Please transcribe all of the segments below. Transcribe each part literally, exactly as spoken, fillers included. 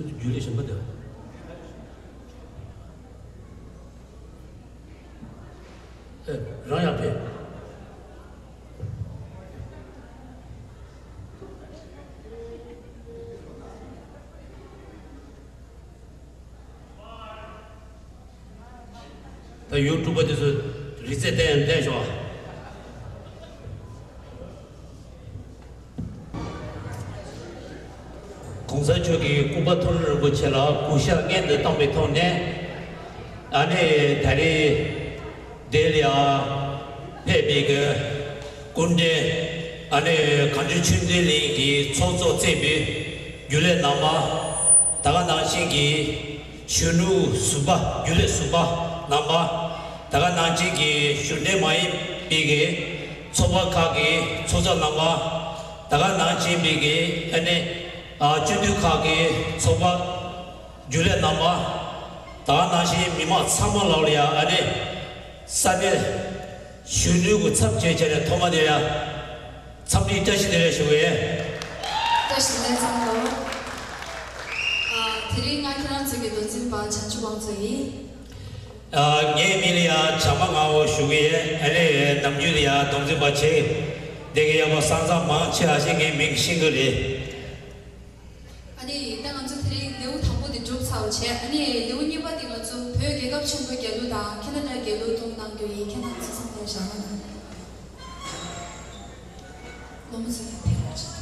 རྒྱུན་ལས་གཞན་པ་དེ། ཨེ། རང་ཡར་ཕེབས། ད་ཡུལ་དཀྲུག་པ་དེ་ཚོ་རི་རྩེ་བསྟན་བསྟན་ཤོག་གོང་ས་མཆོག་གི་སྐུ་པར་མཐོ་རིས་རིན་པོ་ཆེ་ལ་གུས་ཞབས་སྔོན་དུ་བཏང་བའི་ཐོག་ནས། ཨ་ནི་ད་རེས་འདི་ལ་ཡང་ཕེབས་པའི་གི་སྐུ་མགྲོན། ཨ་ནི་གངས་ལྗོངས་ཆོས་ལྡན་གླིང་གི་ཚོགས་གཙོ་གཙོས་པའི་རྒྱུན་ལས་རྣམ་པ། ད་ག་ནང་བཞིན་གྱི་གཞོན་ནུ་ཟུར་པ། རྒྱུན་ལས་ཟུར་པ་རྣམ་པ། ད་ག་ནང་བཞིན་གྱི་གཞུང་འབྲེལ་མ་ཡིན་པའི་གི་ཚོགས་པ་ཁག་གི་ཚོགས་གཙོ་རྣམ་པ། ད་ག་ནང་བཞིན་པའི་གི་ཨ་ནི་ཨ་སྤྱི་འཐུས་ཁག་གི་ཚོགས་པ། རྒྱུན་ལས་རྣམ་པ། ད་ག་ནང་བཞིན་མི་མང་ཚང་མ་ལ་ལ་ཡ། ཨ་ནི་ས་གནས་གཞོན་ནུའི་གི་ཚབ་བྱས་བྱས་ནས་ཐོག་མ་དེ་ཡ་འཚམས་འདྲི་བཀྲ་ཤིས་བདེ་ལེགས་ཞུ་གི་ཡིན། བཀྲ་ཤིས་བདེ་ལེགས་ཚང་མ་ལ། ཨ། དེ་རིང་ང་ཁྱེད་རང་ཚོའི་གི་མདོ་འཛིན་པ་བྱང་ཆུབ་དབང་མཛད་ཡིན། ཨ། ངའི་མིང་ལ་ཡ་བྱམས་པ་ངག་དབང་ཞུ་གི་ཡིན། ཨ་ནི་ནམ་རྒྱུན་ལ་ཡ་མདོ་འཛིན་པ་བྱས་བསྡད་ཀྱི་ཡོད་པ་སང་ཙང་མང་ཆེ་བ་ཞིག་ངའི་མིང་ཤེས་ཀྱི་རེད། ཨ་ནི་ད་ང་ཚོ་དེ་རིང་ལེའུ་དང་པོ་དེ་གྲུབ་ཚར་བ་བྱས། ཨ་ནི་ལེའུ་གཉིས་པ་དེ་ང་ཚོ་བོད་རྒྱལ་ཁབ་ཆེན་པོའི་རྒྱལ་གླུ་དང་ཁེ་ན་ཌའི་རྒྱལ་གླུ་བརྡུངས་གནང་རྒྱུ་ཡིན། ཁྱེད་རྣམ་ཚོ་ཚང་མ་ལ་ཞབས་བྲོ་གནང་། སློབ་མ་ཚོ་ཡར་ཕེབས་རོགས་བྱེད།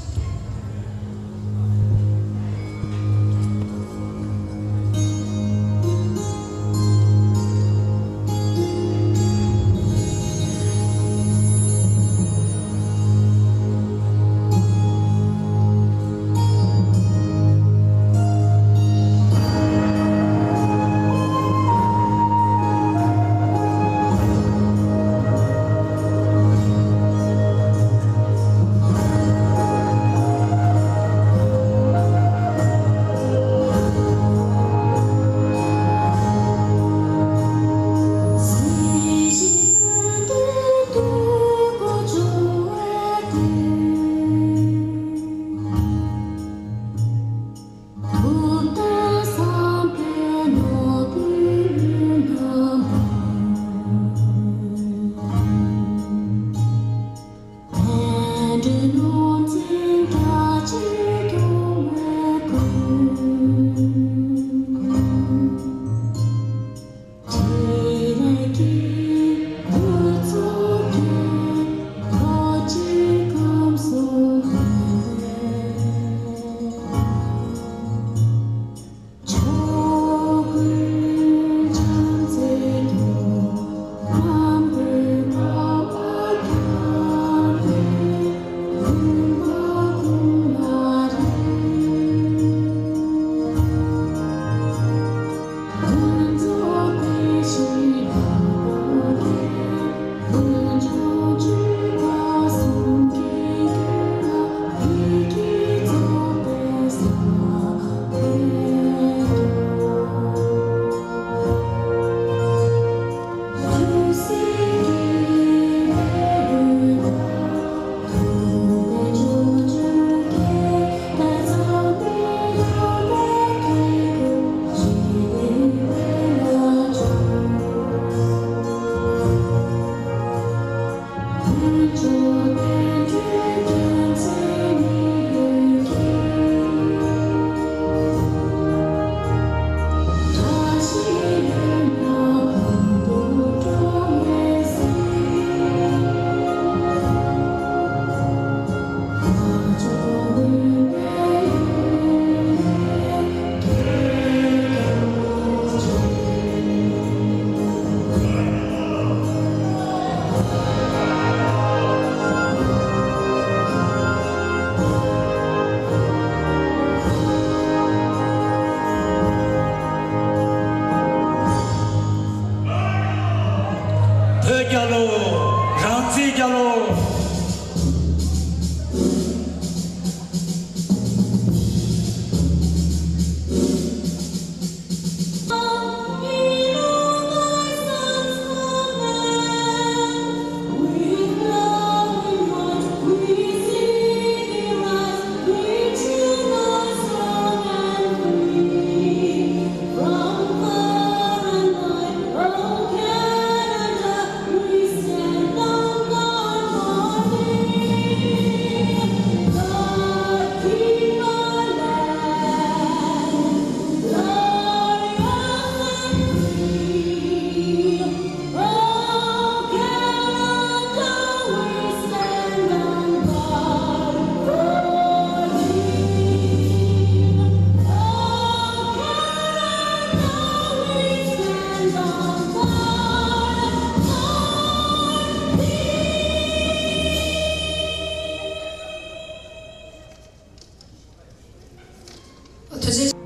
ཐུགས་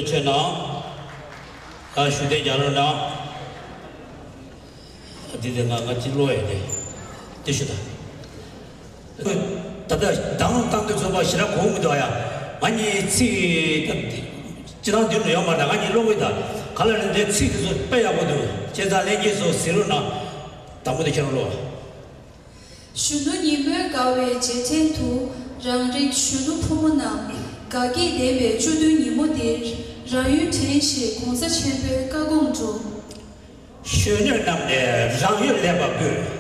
རྗེ་གནང་། ཨ། ཞུ་དེ་རྒྱག་རོགས་གནང་། འདི་དེ་ང་ང་ཅི་ལོ་ཡ་དེ་དེ་ཞུ་ད། ད་ལྟ་དང་བཏང་དུས་ཚོད་པ་ཞེ་དྲག་གོ་མི་འདུག་ཡ། ང་གཉིས་ཚིག་ད་སྤྱི་བཏང་འདི་ལ་ཡོད་མ་རེད། ང་གཉིས་ཀློག་གི་ད་ག་ལ་རེད། འདི་ཚིག་དེ་ཚོ་དཔེ་ཡག་པོ་འདུག་བྱས་ཙང་ལྷན་རྒྱས་ཚོ་གཟིགས་རོགས་གནང་། དང་པོ་དེ་ཁྱེད་རང་ཀློག་ཨ། གཞོན་ནུ་ཉིན་མོའི་དགའ་བའི་རྗེས་དྲན་དུ། རང་རིགས་གཞོན་ནུ་ཕོ་མོ་རྣམས། དགའ་སྐྱིད་ལྡན་པའི་བཅུ་བདུན་ཉིན་མོ་འདིར། རང་ཡུལ་དྲན་ཞེས་གོང་ས་ཆེན་པོའི་བཀའ་དགོངས་སྒྲོག་གཞོན་ནུ་རྣམས་ནས་རང་ཡུལ་ལེགས་པར་དགོས།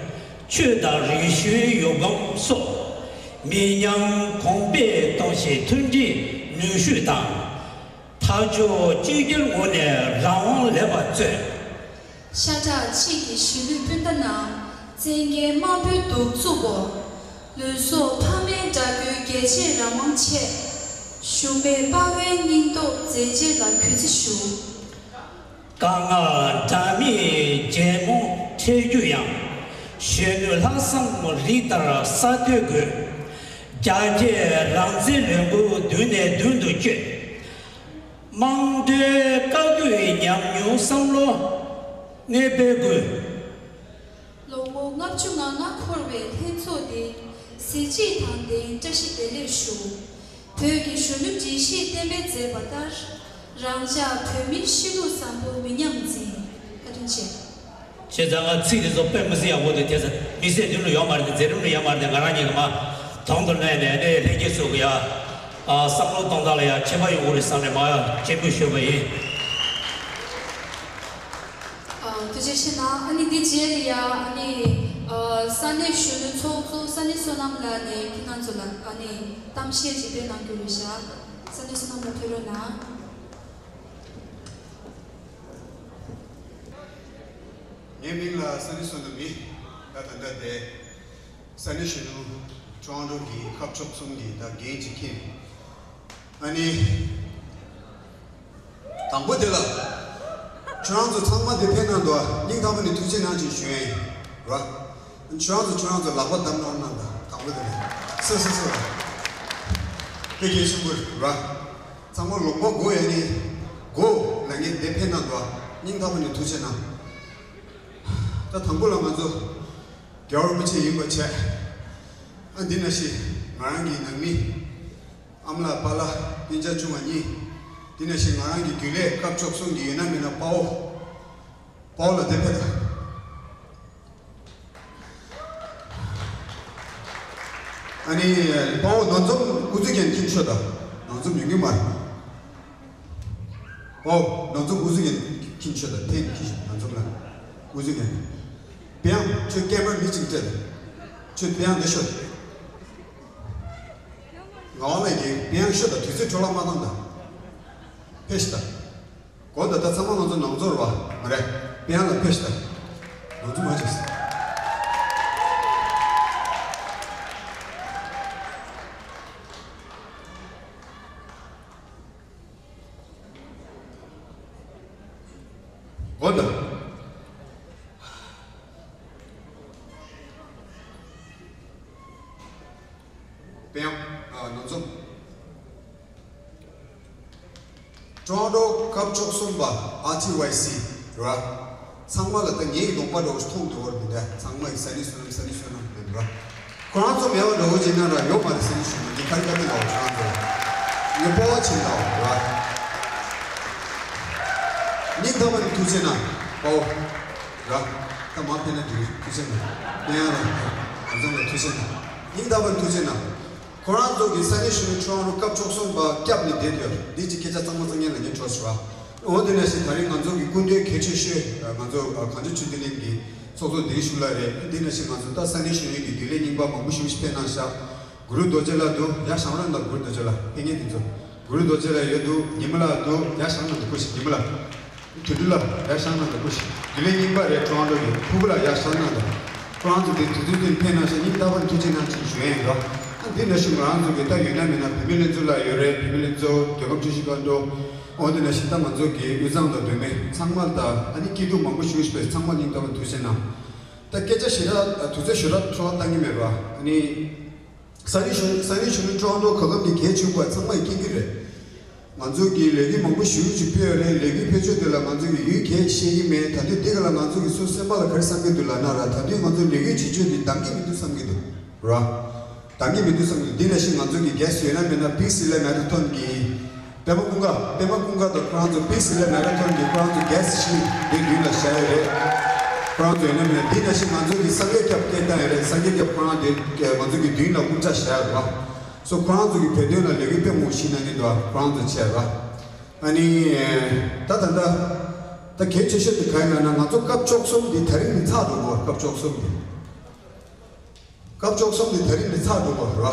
ཆོས་དང་རིག་གཞུང་ཡོད་སྒོམ་སོགས། མི་ཉམས་གོང་འཕེལ་གཏོང་ཆེད་མཐུན་སྒྲིལ་ནུས་ཤུགས་དང་། མཐའ་མཇུག་གཅིག་གྱུར་ངོས་ནས་རང་དབང་ལེགས་པར་བརྩོན། ཤ་ཁྲག་གཅིག་གི་གཞོན་ནུ་སྤུན་ཟླ་རྣམས། བཙན་རྒྱལ་དམར་པོའི་གདུག་རྩུབ་འོག་ལུས་སྲོག་ཕ་མའི་དགྲ་རྒོལ་རྒྱལ་གཅེས་རང་དབང་ཆེད། ཞུམ་མེད་དཔའ་བོའི་སྙིང་སྟོབས་མཛད་རྗེས་ལ་གུས་བརྩི་ཞུ། དཀའ་ངལ་འདྲ་མིན་རྒྱལ་མོ་འཕྲད་རྒྱུ་ཡང་། གཞོན་ནུ་ལྷག་བསམ་རི་ལྟར་གསར་གཏོད་དགོས། རྒྱ་སྐྱེད་རང་བཙན་ལས་འགུལ་མདུན་ནས་མདུན་དུ་བསྐྱོད། དམངས་ཁྲོད་བཀའ་བཀོད་ཉམས་མྱོང་བསམ་བློ་གནས་སྤེལ་དགོས། ལོ་ངོ་ལྔ་བཅུ་ང་ལྔ་འཁོར་བའི་ལྷན་ཚོགས་འདི་གཟི་བརྗིད་དང་ལྡན། བཀྲ་ཤིས་བདེ་ལེགས་ཞུ། བོད་ཀྱི་གཞོན་ནུ་སྒྲིག་གཞིས་གཏན་འབེབས་མཛད་པ་ལྟར། རང་ཅག་བོད་མིའི་གཤིས་ལུགས་བཟང་པོ་མི་ཉམས་འཛིན། བཀའ་དྲིན་ཆེ། བྱས་ཙང་ང་ཚིག་དེ་ཚོ་དཔེ་མི་སྲིད་ཡག་པོ་འདུག་དེ་ཚོ་མི་སེར་འདི་ལ་ཡོད་མ་རེད། དེ་མཛད་རིམ་ལ་ཡོད་མ་རེད། དེ་ང་རང་ཉིད་ཀྱི་མ་དང་དུ་ལེན་ནས་ནས་ལྷན་རྒྱས་ཚོ་གི་ཡ། ཨ། བསམ་བློ་གཏོང་སྟངས་ལ་ཡང་ཁྱད་པར་ཡོང་གི་རེད་བསམ་ནས་མ་ཡང་སྤྱན་འབུལ་ཞུས་པ་ཡིན། ཨ། ཐུགས་རྗེ་ཆེ་གནང་། ཨ་ནི་འདི་རྗེས་ལ་ཡང་ཨ་ནི། ཨ། ས་གནས་གཞོན་ནུ་ཚོགས་གཙོ་ས་གནས་བསོད་ནམས་ལགས་ནས་ཁྱེད་རང་ཚོ་ལ་ཨ་ནི་གཏམ་བཤད་ཅིག་སྤེལ་གནང་རྒྱུ་རེད་ཤག་ས་གནས་བསོད་ནམས་ལགས་ཕེབས་རོགས་གནང་། ངའི་མིང་ལ་ས་གནས་བསོད་ནམས་ཡིན། ད་ད་ལྟ་དེ། ས་གནས་གཞོན་ནུ་ཊོ་རོན་ཊོ་གི་ཁ་ཕྱོགས་གསུམ་གྱི་ད་འགན་ཅིག་འཁྱེར། ཨ་ནི། དང་པོ་དེ་ལ། ཁྱོད་རང་ཚོ་ཚང་མ་འདིར་ཕེབས་གནང་འདུག་སྙིང་ཐག་པ་ནས་ཐུགས་རྗེ་གནང་ཞེས་ཞུ་ཡ་ཡིན། ར། ཁྱོད་རང་ཚོ་ཁྱོད་རང་ཚོ་ལག་པ་བརྡབ་གནང་གནང་དང་དང་པོ་དེ་ལ། སོ་སོ་སོ་ར། དེ་གལ་ཆེན་པོ་ར། ཚང་མ་ལུང་པ་དགོས་ཡ་ནི། དགོས་ལ་ངས་འདིར་ཕེབས་གནང་འདུག་སྙིང་ཐག་པ་ནས་ཐུགས་རྗེ་གནང་། ད་དང་པོ་ལ་ང་ཚོ། རྒྱལ་བ་རིན་པོ་ཆེ་ཡིན་པ་བྱས། ཨ། འདི་ན་ཤི་ང་རང་གི་ནང་མི། ཨ་མ་ལགས་པཱ་ལགས་སྤུན་ཆ་ཆུང་བ་གཉིས། འདི་ན་ཤི་ང་རང་གི་རྒྱུན་ལས་སྐབས་བཅུ་གསུམ་གྱི་ཡོད་ན་མེད་ན་དཔའ་བོ། དཔའ་བོ་ལ་དེ་ཕེབས་དང་། ཨ་ནི་དཔའ་བོ་ནོར་འཛོམས་དབུ་འཛུགས་ཀྱང་ཁྱིམ་ཤོད་དང་། ནོར་འཛོམས་ཡོང་གི་མ་རེད། ཨོ། ནང་ཚོ་འུ་ཚུགས་ཡིན། ཁྱིམ་ཆོས་དང་ཐེན་ཁྱི་ཞིག་ནང་ཚོ་ལ། འུ་ཚུགས་ཡིན། པེ་ཡང་ཁྱོད་ཀེམ་ར་མི་གཅིག་སྤྲད། ཁྱོད་པེ་ཡང་འདི་ཤོད། ངག་དབང་ལགས་ཀྱིས་པེ་ཡང་ཤོད་དང་དུས་ཚོད་འཕྲོ་བརླག་མ་བཏང་དང་། ཕེབས་ཤིག་དང་། གོ་ད་ལྟ་ཚང་མ་ང་ཚོ་ནང་ཚོ་རེད་བ། མ་རེད། པེ་ཡང་ལ་ཕེབས་ཤིག་དང་། ནང་ཚོ་མ་བྱེད། གོ་ད། པེ་ཡང་། ཨ། ནང་ཚོ། ཀྲོན་ཀྲོ་སྐབས་བཅུ་གསུམ་པ་ཨར་ཊི་ཝའི་སི་ར། ཚང་མ་ལ་ད་ངའི་གདོང་པ་འདྲ་བོ་ཞིག་མཐོང་འདུག་བར་མི་འདྲ། ཚང་མ་ཡི་ས་ནི་བསོད་ནམས་ས་ནི་བསོད་ནམས་མིན་པ། ཁོ་རང་ཚོ་མེད་པ་འདྲ་བོ་བྱས་ན་ར་ཡོད་མ་རེད། ས་ནི་བསོད་ནམས་འདི་ཁ་ཁ་ཏི་ལའོ་ཁྱོད་རང་ཚོ་ལ་ངས་སྤོབས་པ་བྱིན་ལའོ་ར། སྙིང་ཐག་པ་ནས་ཐུགས་རྗེ་གནང་། ཨོ། ར། ད་མ་ཕེབས་ན་འགྲིག་ཐུགས་རྗེ་གནང་། ཨེ་ཡ་ར། ཨ་ཚང་ལ་ཐུགས་རྗེ་གནང་། སྙིང་ཐག་པ་ནས་ཐུགས་རྗེ་གནང་། ཁོ་རང་ཚོ་གི་ས་གནས་གཞོན་ནུ་ཁྲོམ་རུ་སྐབས་བཅུ་གསུམ་པ་སྐྱབས་ནས་བསྡད་ཡོད། འདི་ཅིག་སྐད་ཆ་གཙང་མ་གཙང་རྐྱང་ལ་ཉན་ཆོག་ཞུ་བ། འོ་དེ་ནས་ཤིག་ད་རིང་ང་ཚོ་གི་སྐུ་མདུན་གལ་ཆེ་ཤོས་ང་ཚོ་གངས་ལྗོངས་ཆོས་ལྡན་གླིང་གི་ཚོགས་གཙོ་བདེ་ཞུ་ལ་རེད། འདི་ནས་ཤིག་ང་ཚོ་ད་ས་གནས་གཞོན་ནུ་གི་རྒྱུན་ལས་རྙིང་པ་མང་པོ་ཞིག་ཕེབས་གནང་ཤག་གུ་རུ་རྡོ་རྗེ་ལགས་འདུག་ཡར་བཞེངས་རོགས་གནང་། གུ་རུ་རྡོ་རྗེ་ལགས་ཕེབས་མཁན་དེ་ཚོ། གུ་རུ་རྡོ་རྗེ་ལགས་ཡོད་འདུག་ཉི་མ་ལགས་འདུག་ཡར་བཞེངས་གནང་འདུག་སྐུ་ཞིག་ཉི་མ་ལགས། དོན་གྲུབ་ལགས་ཡར་བཞེངས་གནང་འདུག་སྐུ་ཞིག་རྒྱུན་ལས་རྙིང་པ་རེད། ཀྲོན་ཀྲོ་གི་ཕུར་བུ་ལགས་ཡར་བཞེངས་གནང་འདུག་ཁོ་རང་ཚོ་དེ་དུས་ཚོད་དེ་ཕེབས་གནང་ཤག་སྙིང་ཐག་པ་ནས་ཐུགས་རྗེ་གནང་ཞེས་ཞུ་ཡ་ཡིན་རོགས། ཨ་འདི་ནང་བཞིན་ང་རང་ཚོ་གི་ད་ཡོད་ན་མེད་ན་བུད་མེད་ལྷན་ཚོགས་ལ་ཡོད་རེད། བུད་མེད་ལྷན་ཚོགས་དོན་ཁམས་ཆུ་བཞི་སྒང་དྲུག་འོ་འདི་ནང་བཞིན་ད་ང་ཚོ་གི་དབུས་གཙང་དང་མདོ་སྨད་ཚང་མ་ལ་ད་ཨ་ནི་སྐྱིད་སྡུག་མང་པོ་ཞུ་ཞུ་བས་ཚང་མ་སྙིང་ཐག་པ་ནས་ཐུགས་རྗེ་གནང་། ད་སྐད་ཆ་ཞེ་དྲག་དུས་ཚོད་ཞེ་དྲག་འཕྲོ་བརླག་བཏང་གི་མེད་ར། ཨ་ནི། ས་གནས་གཞོན་ས་གནས་གཞོན་ནུ་ཀྲོན་ཀྲོ་ག་སྐབས་ཀྱི་གལ་ཆེན་པོ་ཚང་མ་ཡིས་མཁྱེན་གྱི་རེད། ང་ཚོ་གི་ལས་འགུལ་མང་པོ་ཞེ་པོ་ཅིག་ཕེབས་ཡོད་རེད། ལས་འགུལ་ཕེབས་ཕྱོགས་དེ་ལ་ང་ཚོ་གི་ཡུལ་གང་ཤེས་ཀྱི་མེད། ད་དུང་འདི་ག་ལ་ང་ཚོ་གི་སོ་སེམས་པ་ལ་ག་རེ་བསམ་གྱི་འདུག་ལབ་ན་ར། ད་དུང་ང་ཚོ་ལས་འགུལ་བྱེད་ཕྱོགས་འདི་འདང་གི་མི་འདུག་བསམ་གྱི་འདུག་ར། འདང་གི་མི་འདུག་བསམ་གྱི་འདུག་འདི་ནང་བཞིན་ང་ཚོ་གི་གལ་སྲིད་ཡོད་ན་མེད་ན་Big Silla Marathon་གི་པདྨ་ཀུན་དགའ། པདྨ་ཀུན་དགའ་དང་ཁོ་རང་ཚོ་Big Silla Marathon་གི་ཁོ་རང་ཚོ་གེ་སི་ཊི་ཞིག་འདི་མདུན་ལ་བཞག་ཡོད་རེད། ཁོ་རང་ཚོ་ཡོད་ན་མེད་ན་འདི་ནང་བཞིན་ང་ཚོ་གི་སངས་རྒྱས་སྐྱབས་སྐད་བཏང་ཡོད་རེད། སངས་རྒྱས་སྐྱབས་ཁོ་རང་དེ་ང་ཚོ་གི་མདུན་ལ་སྐུ་ཕྱག་བཞག་ཡོད་རེད་བ། སོ་ཁོ་རང་ཚོ་གི་བོད་དོན་ལ་ལས་འགུལ་དཔེ་མང་པོ་ཞིག་གནང་གི་འདུག་ཁོ་རང་ཚོ་བྱས་རེད་བ། ཨ་ནི། ད་ད་ད། ད་གལ་ཆེ་ཤོས་དེ་ག་ཡིན་ལབ་ན། ང་ཚོ་སྐབས་བཅུ་གསུམ་འདི་ད་རིང་ནས་ཚར་འགྲོ་གོ། སྐབས་བཅུ་གསུམ་འདི། སྐབས་བཅུ་གསུམ་འདི་ད་རིང་ནས་ཚར་འགྲོ་གོ་ར།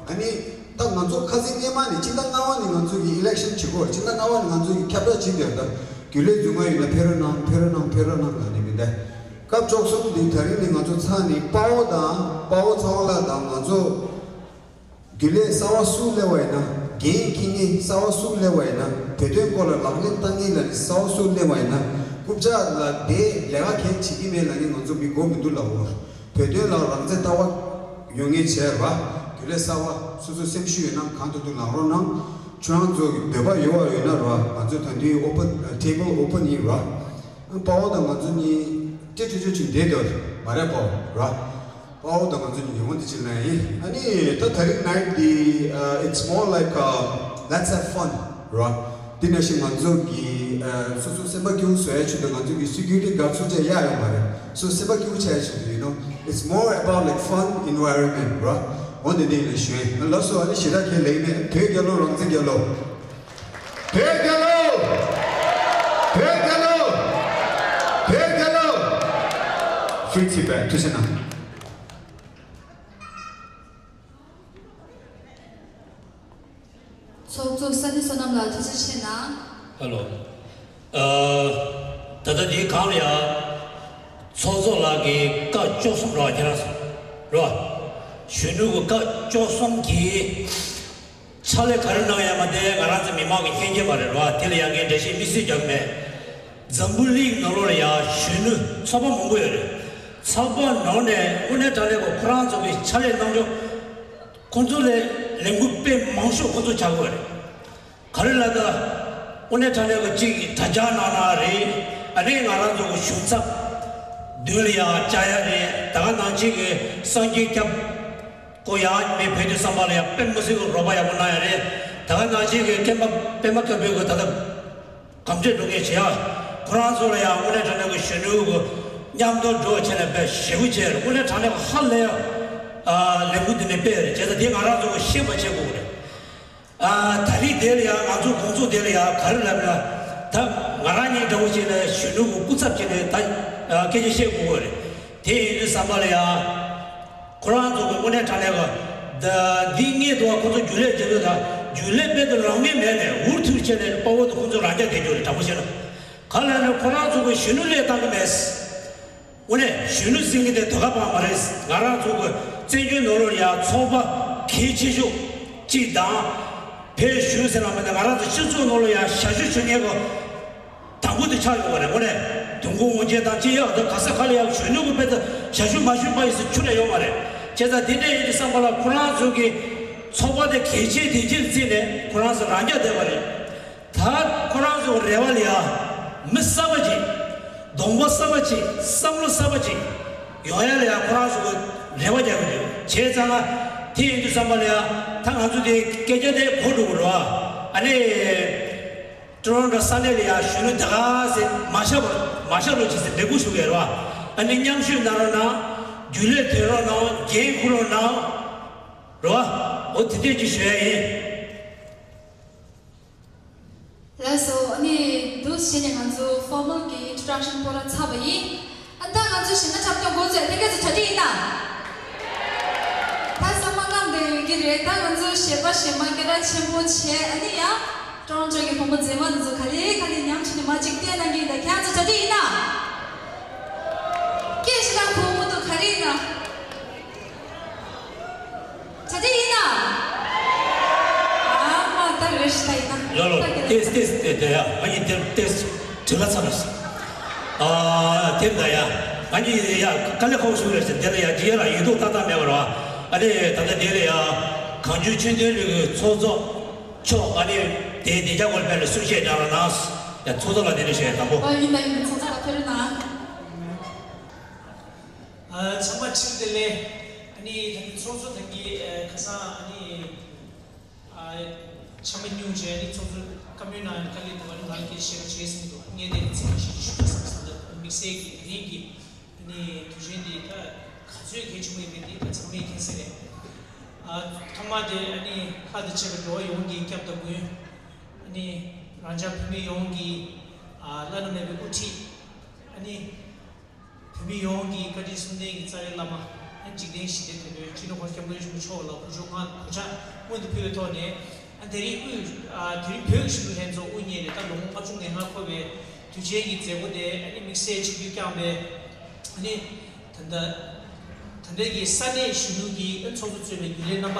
ཨ་ནི། ད་ང་ཚོ་ཁ་སང་སྔོན་མ་ནས་སྤྱི་ཟླ་ལྔ་པ་ནས་ང་ཚོ་གི་ཨི་ལེག་ཤན་བྱེད་གོ། སྤྱི་ཟླ་ལྔ་པ་ནས་ང་ཚོ་གི་ཁྱབ་བསྒྲགས་བྱེད་བསྡད་ཡོད། ད་རྒྱུན་ལས་རྫུན་མ་ཡིན་ན་ཕེབས་རོགས་གནང་། ཕེབས་རོགས་གནང་། ཕེབས་རོགས་གནང་ལབ་ནས་མི་འདུག། སྐབས་བཅུ་གསུམ་འདི་ད་རིང་ནས་ང་ཚོ་ཚར་ནས། དཔའ་བོ་དང་། དཔའ་བོ་ཚེ་དབང་ལགས་དང་ང་ཚོ། རྒྱུན་ལས་གསར་པ་སུ་སླེབས་པ་ཡིན་ན། འགན་འཁྱེར་མཁན་གསར་པ་སུ་སླེབས་པ་ཡིན་ན། བོད་དོན་སྐོར་ལ་ལག་ལེན་བསྟར་མཁན་ལབ་ནས་གསར་པ་སུ་སླེབས་པ་ཡིན་ན། རྐུབ་བཀྱག་ལ་བསྡད་ལས་ཀ་གང་ཡང་བྱེད་ཀྱི་མེད་ལབ་མཁན་ང་ཚོ་མི་དགོས་མི་འདུག་ལབ་འོ། བོད་དོན་ལ་རང་བཙན་ལྟ་བ་ཡོད་མཁན་བྱས་ར། རྒྱུན་ལས་གསར་པ་སོ་སོའི་སེམས་ཤུགས་ཡོད་ན་གང་ཐུབ་ཐུབ་ལངས་རོགས་གནང་། ཁྱོད་རང་ཚོ་གི་འདོད་པ་ཡོད་པ་ཡོད་ན་ར། ང་ཚོ་ད་དུང་ཨོ་པན། ཊེ་བལ་ཨོ་པན་ཡིན་ར། དཔའ་བོ་དང་ང་ཚོ་གཉིས་ཏྲི་ཏྲི་ཅོ་ཅིག་བསྡད་འདུག་མ་རེད་པ་ར། དཔའ་བོ་དང་ང་ཚོ་གཉིས་ཡོང་འདི་ཅིག་ལ་ཡིན། ཨ་ནི་ད་ད་རིང་night འདི། uh, it's more like, uh, let's have fun ར། འདི་ནང་བཞིན་ང་ཚོ་གི། uh, སོ་སོ་སེམས་པ་སྐྱིད་པོ་བཟོ་ཡ་ཆེད་དུ། ང་ཚོ་གི་སི་ཀུ་རི་ཊི་གཱཌ་ཚོ་ཅིག་གཡར་ཡོད་མ་རེད། སོ་སོ་སེམས་པ་སྐྱིད་པོ་བྱ་ཡ་ཆེད་དུ། you know, it's more about, like, fun environment ར། འོ་འདི་འདི་ལ་ཞུ་ཡིན། ལགས་སོ། ཨ་ནི་ཞེ་དྲག་ཁས་ལེན་མེད། བོད་རྒྱལ་ལོ། རང་བཙན་རྒྱལ་ལོ། བོད་རྒྱལ་ལོ། བོད་རྒྱལ་ལོ། བོད་རྒྱལ་ལོ། Free Tibet ཐུགས་རྗེ་གནང་། ཚོགས་གཙོ་ས་འདི་བསོད་ནམས་ལགས་ཐུགས་རྗེ་ཆེ་གནང་། ཧ་ལོ། ཨ། ད་ལྟ་འདིའི་སྒང་ལ་ཡ། ཚོགས་གཙོ་ལགས་ཀྱིས་སྐབས་བཅུ་གསུམ་རེད་བ། ཁྱེད་རང་ཚོ་རེད་བ། གཞོན་ནུ་གི་སྐབས་བཅུ་གསུམ་གྱི་ཕྱག་ལས་ག་རེ་གནང་ཡང་མ་དེ་ང་རང་ཚོ་མི་མང་གི་ལྷན་སྐྱེས་མ་རེད་ར། དེ་ལ་ཡང་ངས་འགྲེལ་བཤད་དམིགས་བསལ་རྒྱག་གི་མེད། འཛམ་བུ་གླིང་ནང་ལོགས་ལ་ཡང་གཞོན་ནུ་ཚོགས་པ་མང་པོ་ཡོད་རེད། ཚོགས་པ་ནང་ནས་དངོས་གནས་དྲང་གནས་ཁོ་ཁོ་རང་ཚོ་གི་ཕྱག་ལས་གནང་ཕྱོགས། ཁོ་ཚོ་ལས་ལས་འགུལ་དཔེ་མང་ཤོས་ཁོ་ཚོ་བྱ་དགོས་རེད། ག་རེ་ལབ་ན། དངོས་གནས་དྲང་གནས་ཀྱི་གཅིག་དྲ་རྒྱ་ནང་ན་རེད། ཨ་ནི་ང་རང་ཚོ་གི་གཞུང་ཚབ་མདུན་ལ་ཡང་བཅར་ཡ་རེད། ད་ག་ནང་བཞིན་གྱི་གསར་འགྱུར་སྐྱབས། ཁོ་ཡང་མི་བོད་དོན་བསམ་པ་ལ་ཡང་དཔེ་མི་སྲིད་ཀྱི་རོགས་པ་ཡག་པོ་གནང་ཡ་རེད། ད་ག་ནང་བཞིན་གྱི་སྐྱབས་མ་པད་མ་དཀར་པོའི་གི་ད་ལྟ་གམ་བགྲོད་འགྲོ་མཁན་བྱེད་ཡ། ཁོ་རང་ཚོ་ལ་ཡང་དངོས་གནས་དྲང་གནས་ཀྱི་གཞོན་ནུ་གི་མཉམ་དུ་འགྲོ་བྱས་ནས་དཔེ་ཞེ་པོ་བྱས་རེད། དངོས་གནས་དྲང་གནས་ཀྱི་ཧ་ལས་ཡ། ཨ། ལས་འགུལ་འདི་ནས་སྤེལ་ཡ་རེད། བྱས་ཙང་དེ་ང་རང་ཚོ་གི་ཤེས་པ་བྱེད་དགོས་རེད། ཨ། ད་རེས་དེ་ལ་ཡང་ང་ཚོ་དགོང་ཚོགས་དེ་ལ་ཡང་ག་རེ་ལབ་ན། ད་ང་རང་ཉིད་འདྲ་བོ་ཞིག་ལ་གཞོན་ནུ་གི་སྐུ་ཚབ་བྱས་ནས་ད་སྐད་ཆ་བཤད་དགོས་པ་རེད། དེ་ཡིན་དུས་ཙམ་པ་ལ་ཡང་ཁོ་རང་ཚོ་གི་དངོས་གནས་དྲང་གནས་ཀྱི་འདི་སྔོན་དུ་ཁོ་ཚོ་རྒྱུན་ལས་བྱེད་དུས་ད་རྒྱུན་ལས་དཔེ་དེ་རང་ངོས་མེད་ནས་འུར་ཐུར་བྱས་ནས་དཔའ་བོ་དེ་ཁོ་ཚོ་རང་རྐྱ་དེ་འགྱུར་རེད། དྲང་པོ་བཤད་ན། ག་ལ་ནི་ཁོ་རང་ཚོ་གི་གཞོན་ནུ་ལས་བཏང་གི་མེད། དངོས་གནས་གཞོན་ནུ་ཟེར་མཁན་དེ་དོ་ཁ་པང་མ་རེད། ང་རང་ཚོ་གི་བཙན་བྱོལ་ནང་ལོགས་ཡ་ཚོགས་པ་གལ་ཆེ་ཤོས་གཅིག་དང་། བོད་གཞུང་ཟེར་ལ་མ་ནས་ང་རང་ཚོ་སྤྱི་ཚོགས་ནང་ལོགས་ཡ་ཞབས་ཞུ་ཞུ་མཁན་གི་དང་པོ་དེ་ཆགས་ཡོད་པ་རེད། དངོས་གནས་དུས་འཁོར་དབང་ཆེན་དང་ཅི་ཡག་དང་ག་ས་ག་ལ་ཡང་གཞོན་ནུ་གི་དཔེ་ད་ཞབས་ཞུ་མ་ཞུས་པ་ཡིན་ཟེར་ཆུ་ལ་ཡོད་མ་རེད། བྱས་ཙང་དེ་འདྲ་ཡིན་དུས་ཙམ་པ་ལ་ཁོ་རང་ཚོ་གི་ཚོགས་པ་དེ་གལ་ཆེ་དེ་ཆེར་བརྩིས་ནས་ཁོ་རང་ཚོ་རང་རྐྱ་བསྡད་པ་རེད། ད་ཁོ་རང་ཚོ་རེ་བ་ལ་ཡ། མི་གསར་པ་ཅིག་གདོང་པ་གསར་པ་ཅིག་བསམ་བློ་གསར་པ་ཅིག་ཡོང་ཡ་ལ་ཡ་ཁོ་རང་ཚོ་གི་རེ་བ་རྒྱག་གི་འདུག་བྱས་ཙང་ང་དེ་ཡིན་དུས་ཙམ་པ་ལ་ཡ། ད་ང་ཚོ་དེ་སྐད་ཆ་དེ་གོ་འགྲོ་གི་རེད་བ། ཨ་ནི། ཀྲོ་རོན་ཀྲོ་ས་གནས་ལ་ཡ་གཞོན་ནུ་ད་ག་ཟེ་མ་ཤ་བར་མ་ཤ་རོ་ཅིག་ཟེ་འབོད་སྐུལ་ཞུ་གི་རེད་བ། ཨ་ནི་མཉམ་ཞུགས་གནང་རོགས་གནང་། རྒྱུན་ལས་ཐོན་རོགས་གནང་། འགན་འཁུར་རོགས་གནང་། རེད་བ། འོ་དེ་འདྲས་ཅིག་ཞུ་ཡ་ཡིན། ལགས་སོ། ཨ་ནི་འདུག་བྱས་ནས་ང་ཚོ་ཕོར་མལ་གྱི་ཨིན་ཊྲོ་ཌག་ཤན་པོ་ར་ཚར་བ་ཡིན། ཨ་ད་ང་ཚོ་གཞས་སྣ་འཁྲབ་སྟོན་འགོ་བཙུགས། ལྷན་རྒྱས་ཚོ་གྲ་སྒྲིག་ཡིན་ན། ད་ཚང་མ་རྔམ་བསྡད་ཡོད་ཀྱི་རེད། ད་ང་ཚོ་གཞས་པ་གཞས་མ་སྐད་གྲགས་ཆེན་པོ་བྱས། ཨ་ནི་ཡང་ཀྲོ་རོན་ཀྲོ་གི་བུ་མོ་མཛེས་མ་དེ་ཚོ་ག་ལེ་ག་ལེ་ཉམས་ཆེ་ནས་མ་གཅིག་བལྟས་གནང་གི་ཡིན། ད་ཁྱེད་ཚོ་གྲ་སྒྲིག་ཡིན་ན། སྐད་ཞིག་ལ་གོ་མོ་འདུག་ག་རེ་ཡིན་ན། ཆ་ཆ་ཡིན་ན། ཨ་མ་ད་རེ་ཞིག་ད་ཡིན་ན། ལོ་ལོ། ད་ཏེས་ཏེས་ཏེ་ཏེ་ཡ། ང་གཉིས་དེར་ཏེས་དྲི་ལ་ཚ་ར་སི། ཨ་དེར་ད་ཡ། ང་གཉིས་ཡ་དཀའ་ལས་ཁག་ཞུ་རེ་སི་དེ་ལ་ཡ་ཇི་ཡ་ལ་ཡིད་དུ་ཏག་ཏག་མེད་པ་ར། ཨ་ནི་ད་ལྟ་དེ་ལ་ཡ་གངས་ལྗོངས་ཆོས་ལྡན་རིག་གི་ཚོགས་གཙོ་མཆོག་ཨ་ནི་དེ་དེ་རྒྱ་གོར་ཕེ་ལ་གསུང་བཤད་རྒྱག་རོགས་གནང་། ཡ་ཚོགས་གཙོ་ལ་དེ་ལ་བཤད་དང་པོ། ཨ་ཡིན་ད་ཡིན། ཚོགས་གཙོ་ལ་ཕེབས་རོགས་གནང་། ཨ་ཚང་མ་ཕྱིར་བདེ་ལེགས། ཨ་ནི་ད་ལྟ་ཚོགས་གཙོ་ད་གི་ཨ་ཁ་སང་ཨ་ནི་ཨ་ཆ་མ་སྙུང་བྱས། ཨ་ནི་ཚོགས་གཙོ་བཀའ་མོལ་གནང་ཡང་དཀའ་ལས་འདུག་ཨ་ནི་ང་ལ་སྐད་ཆ་བཤད་རོགས་བྱས་ཟེར་གྱི་འདུག་ངས་དེ་ཚིག་ཁ་ཤས་ཅིག་ཞུ་དགོས་བསམ་སོང་། ད་དམིགས་བསལ་གྱི་ད་རིང་གི་ཨ་ནི་དུས་ཆེན་འདི་ད་ག་ཚོད་གལ་ཆེན་པོ་ཡིན་མིན་འདི་ད་ཚང་མས་མཁྱེན་གསལ་རེད། ཨ་ཐོག་མ་དེ་ཨ་ནི་ལྷ་དང་བཅས་པའི་འགྲོ་བ་ཡོངས་ཀྱི་སྐྱབས་དང་མགོན། ཨ་ནི་ རང་ཅག་བོད་མི་ཡོངས་ཀྱི་ཨ་བླ་ན་མེད་པའི་དབུ་ཁྲིད། ཨ་ནི་བོད་མི་ཡོངས་ཀྱི་བཀའ་དྲིན་གསུམ་ལྡན་གྱི་རྩ་བའི་བླ་མ། ཨ་ནི་འཇིག་རྟེན་ཞི་བདེ་དོན་གྲུབ་སྤྱི་ནོར་༸གོང་ས་༸སྐྱབས་མགོན་ཆེན་པོ་མཆོག་ལ་གུས་ཕྱག་སྔ་གུས་ཕྱག་སྔོན་དུ་ཕུལ་བའི་ཐོག་ནས། ཨ་དེ་རིང་དབུས་ཨ་དེ་རིང་བོད་ཀྱི་གཞོན་ནུ་ལྷན་ཚོགས་དབུ་བརྙེས་ནས་ད་ལོ་ངོ་ལྔ་བཅུ་ང་ལྔ་འཁོར་བའི་དུས་ཆེན་གྱི་མཛད་སྒོ་དེ་ཨ་ནི་དམིགས་བསལ་ཆིབས་བསྒྱུར་བསྐྱངས་པའི་ཨ་ནི་ད་ལྟ་ད་ལྟའི་གི་ས་གནས་གཞོན་ནུ་གི་ཨ་ཚོགས་གཙོ་གཙོས་པའི་རྒྱུན་ལས་རྣམ་པ།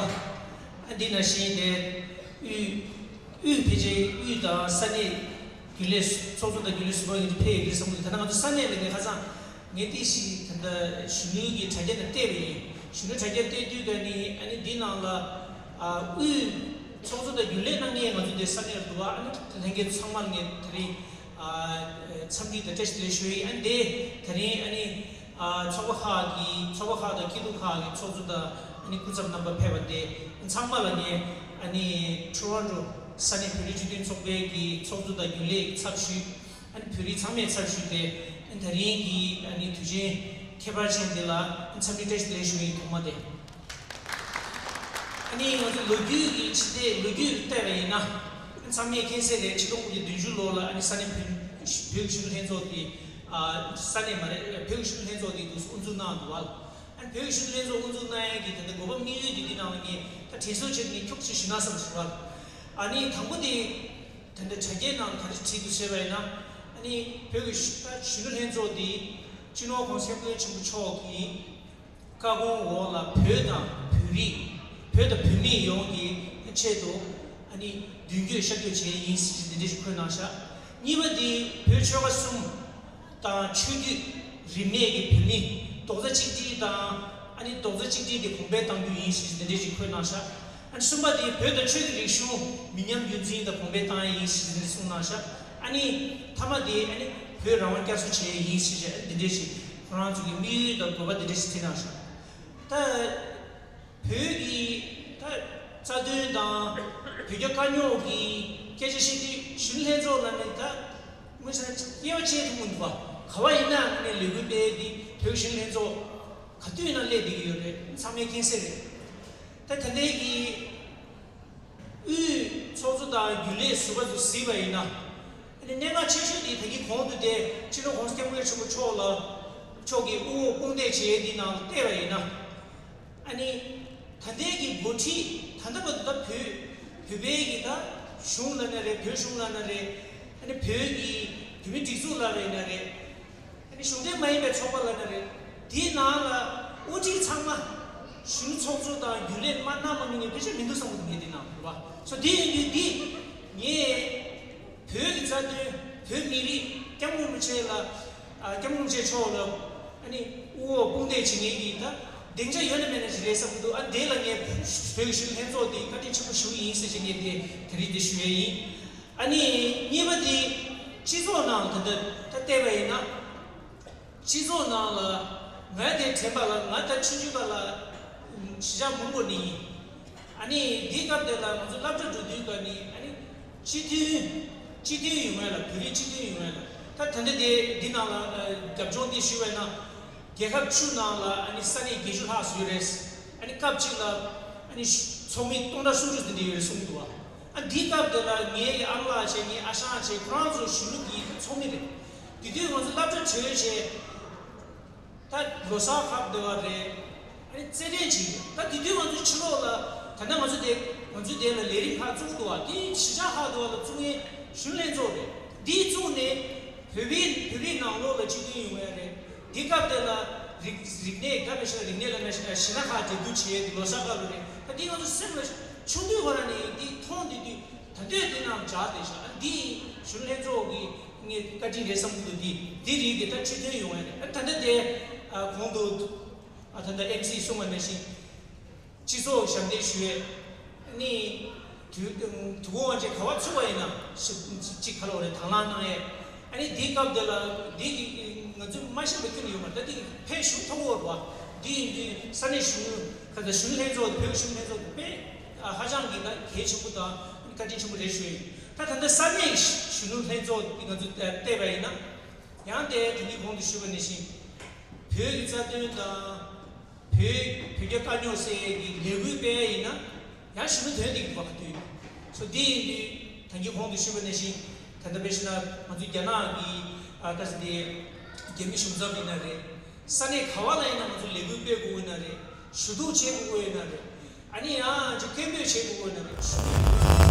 ཨ་འདི་ནང་བཞིན་དེ་དབུས་དབུས་ཕལ་ཆེར་དབུས་དང་ས་གནས་རྒྱུན་ལས་ཚོགས་གཙོ་དང་རྒྱུན་ལས་ཟུར་པ་ཡོད་དུ་ཕེབས་ཡོད་ཀྱི་བསམ་གྱི་འདུག་ད་ལྟ་ང་ཚོ་ས་གནས་ལ་ངས་ཁ་སང་ངས་ཏིག་ཞིག་ད་ལྟ་གཞོན་ནུའི་གི་དྲ་རྒྱ་ནང་བལྟས་པ་ཡིན། གཞོན་ནུ་དྲ་རྒྱ་བལྟས་དུས་ཀ་ནི་ཨ་ནི་འདི་ནང་ལ་ཨ་དབུས་ཚོགས་གཙོ་དང་རྒྱུན་ལས་གནང་མཁན་ང་ཚོ་དེ་ས་གནས་ལ་འདུག་བ། ཨ་ནི་ལྷན་རྒྱས་ཚང་མ་ལ་ངས་དེ་རིང་ཨ་འཚམས་འདྲི་དང་བཀྲ་ཤིས་བདེ་ལེགས་ཞུ་ཡི། ཨ་ནི་དེ་དེ་རིང་ཨ་ནི་ཨ་ཚོགས་པ་ཁག་གི་ཚོགས་པ་ཁག་དང་སྐྱིད་སྡུག་ཁག་གི་ཚོགས་གཙོ་དང་ཨ་ནི་སྐུ་ཚབ་རྣམ་པ་ཕེབས་པ་དེ་ཚང་མ་ལ་ངས་ཨ་ནི་ཊོ་རོན་ཊོ་ས་གནས་བོད་རིགས་སྤྱི་མཐུན་ཚོགས་པའི་གི་ཚོགས་གཙོ་དང་རྒྱུན་ལས་ཚབ་ཞུས། ཨ་ནི་བོད་རིགས་ཚང་མས་ཚབ་ཞུས་ཏེ་ཨ་ནི་དེ་རིང་གི་ཨ་ནི་དུས་ཆེན་ཁྱད་པར་ཅན་འདི་ལ་ཨ་ནི་འཚམས་འདྲི་བཀྲ་ཤིས་བདེ་ལེགས་ཞུ་བའི་ཐོག་མ་དེ། ཨ་ནི་ང་ཚོ་ལོ་རྒྱུས་ཀྱི་ཕྱི་ལྟས་ལོ་རྒྱུས་བལྟས་པ་ཡིན་ན། ཨ་ནི་ཚང་མས་མཁྱེན་གསལ་རེད། ཆིག་སྟོང་དགུ་བརྒྱ་བདུན་ཅུ་ལོ་ལ་ཨ་ནི་ས་གནས་བོད་བོད་ཀྱི་གཞོན་ནུ་ལྷན་ཚོགས་དེ་ཨ་ས་གནས་མ་རེད། བོད་ཀྱི་གཞོན་ནུ་ལྷན་ཚོགས་དེ་དུས་སུ་དབུ་འཛུགས་གནང་འདུག་བ། ཨ་ནི་བོད་ཀྱི་གཞོན་ནུ་ལྷན་ཚོགས་དབུ་འཛུགས་གནང་ཡས་ཀྱི་ད་ལྟ་དགོས་པ་དམིགས་ཡུལ་དེ་འདི་ནང་ལ་ངས་ད་དྲན་གསོ་བྱས་ནས་ཁྱོག་ཙམ་ཞུ་ན་བསམ་ཞུ་བ། ཨ་ནི་དང་པོ་དེ་ད་ལྟ་དྲ་རྒྱའི་ནང་ག་རེ་བྲིས་འདུག་ཟེར་བ་ཡིན་ན། ཨ་ནི་བོད་ཀྱི་གཞོན་ནུ་ལྷན་ཚོགས་དེ་སྤྱི་ནོར་༸གོང་ས་༸སྐྱབས་མགོན་ཆེན་པོ་མཆོག་གི་བཀའ་དགོངས་འོག་ལ་བོད་དང་བོད་རིགས་བོད་དང་བོད་མི་ཡོངས་ཀྱི་ཆེད་དུ་ཨ་ནི་མདུན་སྐྱོད་ཤར་བསྐྱོད་བྱས་ཡིན་ཟེར་འདི་འདྲ་ཞིག་འཁོད་གནང་ཤག་གཉིས་པ་འདི་བོད་ཆོལ་ཁ་གསུམ་དང་ཆོས་བརྒྱུད་རིས་མེད་ཀྱི་བོད་མི་རྡོག་རྩ་གཅིག་སྒྲིལ་དང་ཨ་ནི་རྡོག་རྩ་གཅིག་སྒྲིལ་དེ་གོང་འཕེལ་གཏང་རྒྱུ་ཡིན་ཟེར་འདི་འདྲ་ཞིག་འཁོད་གནང་ཤག་ཨ་ནི་གསུམ་པ་དེ་བོད་དང་ཆོས་ཀྱི་རིག་གཞུང་མི་ཉམས་རྒྱུན་འཛིན་དང་གོང་འཕེལ་བཏང་ཡ་ཡིན་ཟེར་ནས་གསུངས་གནང་ཤག་ཨ་ནི་མཐའ་མ་དེ་ཨ་ནི་བོད་རང་དབང་བསྐྱར་གསོ་བྱེད་ཡ་ཡིན་ཟེར་བྱས་ཨ་ནི་འདི་འདྲས་ཞིག་ཁོ་རང་ཚོ་གི་དམིགས་ཡུལ་དང་དགོས་པ་འདི་འདྲས་ཞིག་བྲིས་གནང་ཤག་ད་བོད་ཀྱི་ད་རྩ་དོན་དང་བོད་རྒྱ་དཀའ་རྙོག་གི་སྐད་ཆ་བཤད་དུས་གཞོན་ནུ་ལྷན་ཚོགས་ལ་ནི་ད་དངོས་གནས་དབྱེ་བ་ཕྱེ་ཐུབ་མི་འདུག་བ། ག་བ་ཡིན་ན་ཨ་ནི་ལས་འགུལ་སྤེལ་ཡ་དེ་བོད་གཞོན་ནུ་ལྷན་ཚོགས་ག་དུས་ཡིན་ན་སླེབས་བསྡད་ཀྱི་ཡོད་རེད། ཚང་མས་མཁྱེན་གསལ་རེད། ད་ད་ལྟའི་གི་དབུས་ཚོགས་གཙོ་དང་རྒྱུན་ལས་ཟུར་པ་ཚོ་གཟིགས་པ་ཡིན་ན། ཨ་ནི་གནད་འགག་ཆེ་ཤོས་དེ་ད་གིན་གོང་དུ་དེ་སྤྱི་ནོར་༸གོང་ས་༸སྐྱབས་མགོན་ཆེན་པོ་མཆོག་ལ་མཆོག་གིས་དབུ་འོག་དཔུང་འདེགས་བྱས་དེ་ནང་ལ་བལྟས་པ་ཡིན་ན། ཨ་ནི་ད་ལྟའི་གི་འགོ་ཁྲིད་ད་ལྟ་བར་དུ་ད་བོད་བོད་པའི་གི་ད་གཞུང་ལབ་ན་རེད། བོད་གཞུང་ལབ་ན་རེད། ཨ་ནི་བོད་ཀྱི་བོད་མི་སྒྲིག་འཛུགས་ལབ་པ་ཡིན་ན་རེད། ཨ་ནི་གཞུང་འབྲེལ་མ་ཡིན་པའི་ཚོགས་པ་ལབ་ན་རེད། དེའི་ནང་ལ་དབུ་ཁྲིད་ཚང་མ་གཞོན་ནུ་ཚོགས་གཙོ་དང་རྒྱུན་ལས་མ་གནང་མ་མྱོང་མཁན་ཕལ་ཆེར་མི་འདུག་བསམ་གྱི་འདུག་ངས་དེ་ནང་རེད་བ། སོ་དེ་ཡིན་དུས་འདི་ངས་བོད་ཀྱི་རྩ་དོན་བོད་མི་རིགས་སྐྱབས་མགོན་རིན་པོ་ཆེ་ལ་ཨ་སྐྱབས་མགོན་རིན་པོ་ཆེ་མཆོག་ལ་ཨ་ནི་དབུ་འོག་དཔུང་འདེགས་བྱེད་མཁན་གྱི་ད་སྡིངས་ཆ་ཡོད་ན་མེད་ན་ཞིག་རེད་བསམ་གྱི་འདུག་ཨ་དེ་ལ་ངས་བོད་ཀྱི་གཞོན་ནུ་ལྷན་ཚོགས་འདི་བཀའ་དྲིན་ཆེན་པོ་ཞུ་གི་ཡིན་ཟེར་བྱས་ངས་དེ་དེ་རིང་འདི་ཞུ་ཡས་ཡིན། ཨ་ནི་གཉིས་པ་དེ་སྤྱི་ཚོགས་ནང་ད་ལྟ་ད་བལྟས་པ་ཡིན་ན། སྤྱི་ཚོགས་ནང་ལ་ང་དེ་དྲན་པ་ལ་ང་ད་ཆུང་ཆུང་སྐབས་ལ་གཞིས་ཆགས་མོན་གྷོ་ནས་ཡིན། ཨ་ནི་འདི་སྐབས་དེ་ལ་ང་ཚོ་སློབ་གྲྭ་འགྲོ་དུས་སྐབས་ནས་ཨ་ནི་སྤྱི་མཐུན་སྤྱི་མཐུན་ཡོང་ཡ་ལ་བོད་རིགས་སྤྱི་མཐུན་ཡོང་ཡ་ལ་ད་ད་ལྟ་དེ་འདི་ནང་ལ་རྒྱབ་ལྗོངས་འདི་ཞུས་པ་ཡིན་ན། རྒྱལ་ཁབ་བཅུ་ནང་ལ་ཨ་ནི་ས་གནས་བརྒྱད་ཅུ་ལྷག་ཙམ་ཡོད་རེད། ཨ་ནི་སྐབས་གཅིག་ལ་ཨ་ནི་ཚོགས་མི་སྟོང་ཕྲག་སུམ་ཅུ་དེ་འདྲ་ཡོད་རེད་གསུངས་འདུག་བ། ཨ་འདིའི་སྐབས་དེ་ལ་ངའི་ཨ་མ་ལགས་བྱས། ངའི་ཨ་ཞང་བྱས། ཁོ་རང་ཚོ་གཞོན་ནུ་གི་ཚོགས་མི་རེད། དེ་དུས་ང་ཚོ་སློབ་གྲྭ་གྲོལ་བྱས། ད་ལོ་གསར་ཁག་འདི་བ་རེད། ཨ་ནི་རྩེད་འགྲན་བྱེད་ཀྱི། ད་དེ་དུས་ང་ཚོ་ཕྱི་ལོགས་ལ་ད་ལྟ་ང་ཚོ་དེ་ང་ཚོ་དེ་ལ་ལས་རིགས་ཁག་བཙུགས་འདུག་བ། དེ་གཞིས་ཆགས་ཁག་འདི་བ་ལ་བཙུགས་ངེས་གཞོན་ནུ་ལྷན་ཚོགས་རེད། འདི་བཙུགས་ནས་བོད་པའི་བོད་རིགས་ནང་ལོགས་ལ་སྤྱི་མཐུན་ཡོང་ཡ་རེད། འདི་སྐབས་དེ་ལ་རིག་རིག་གནས་ག་རེ་ཞིག་རིག་གནས་ལ་ན་གཞས་སྣ་ཁག་འགྲན་བསྡུར་བྱས་ཏེ་ལོ་གསར་སྐབས་ལ་རེད། ད་འདི་ང་ཚོ་སེམས་ལ་ཆུང་དུས་ཁོ་རང་ནས་འདི་མཐོང་དེ་དུས་ད་ལྟོས་འདི་ནང་འཇགས་བསྡད་ཤག་ཨ་འདི་གཞོན་ནུ་ལྷན་ཚོགས་ཀྱི་ངས་བཀའ་དྲིན་རེད་བསམ་གྱི་འདུག་འདི་འདི་རིགས་དེ་ད་ཆེ་མཐོང་ཡོང་བ་རེད། ཨ་ད་ལྟ་དེ་ཨ་གོང་དུ་ཨ་ད་ལྟ་ཨེམ་སི་གསུངས་པ་ནང་བཞིན། སྤྱི་ཚོགས་ཞབས་འདེགས་ཞུ་ཡས་ནི། དུས་དུས་འཁོར་དབང་ཆེན་ག་བ་ཚུགས་པ་ཡིན་ན་ཞིབ་ཅིག་ཁ་ལོ་རེ་དང་བླངས་གནང་ཡས། ཨ་ནི་འདིའི་སྐབས་དེ་ལ་འདི་གི་ང་ཚོས་མ་ཤེས་པ་ཁྱོན་ནས་ཡོད་མ་རེད། ད་འདི་གི་ཕན་ཞུ་ཐུབ་ཀྱི་ཡོད་རེད་བ། འདི་ཡིན་དུས་ས་གནས་གཞོན་ནུ་ཁ་ཚ་གཞོན་ནུ་ལྷན་ཚོགས་དང་བོད་ཀྱི་གཞོན་ནུ་ལྷན་ཚོགས་དེ་དཔེ་ཧ་ཅང་གི་ད་གལ་ཆེན་པོ་དང་བཀའ་དྲིན་ཆེན་པོ་རེད་ཞུ་ཡིན། ད་ད་ལྟ་ས་གནས་གཞོན་ནུ་ལྷན་ཚོགས་འདི་ང་ཚོས་བལྟས་པ་ཡིན་ན། ཡང་དེ་དེ་གཉིས་གོང་དུ་ཞུས་པ་ནང་བཞིན། བོད་ཀྱི་རྩ་དོན་དང་། བོད་བོད་རྒྱ་དཀའ་རྙོག་སེལ་གྱི་ལས་འགུལ་སྤེལ་ཡ་ཡིན་ན། ཡང་གཞོན་ནུ་དོན་དེ་གི་བར་དུ། སོ་འདི་ཡིན་དུས་ད་གིན་གོང་དུ་ཞུས་པ་ནང་བཞིན། ད་ལྟ་དཔེ་བཞག་ན་ང་ཚོའི་རྒྱ་ནག་གི་ཨ་ད་ཟེར་དེ་རྒྱ་མི་གཞུང་ཚབ་ཡིན་ན་རེད། ས་གནས་ག་བ་ལ་ཡིན་ན་ང་ཚོ་ལས་འགུལ་སྤེལ་དགོས་ཡོད་ན་རེད། ཞུ་གཏུག་བྱེད་དགོས་ཡོད་ན་རེད། ཨ་ནི་ཡང་ཅིག་སྐད་འབོད་བྱེད་དགོས་ཡོད་ན་རེད། ཞུ་གཏུག་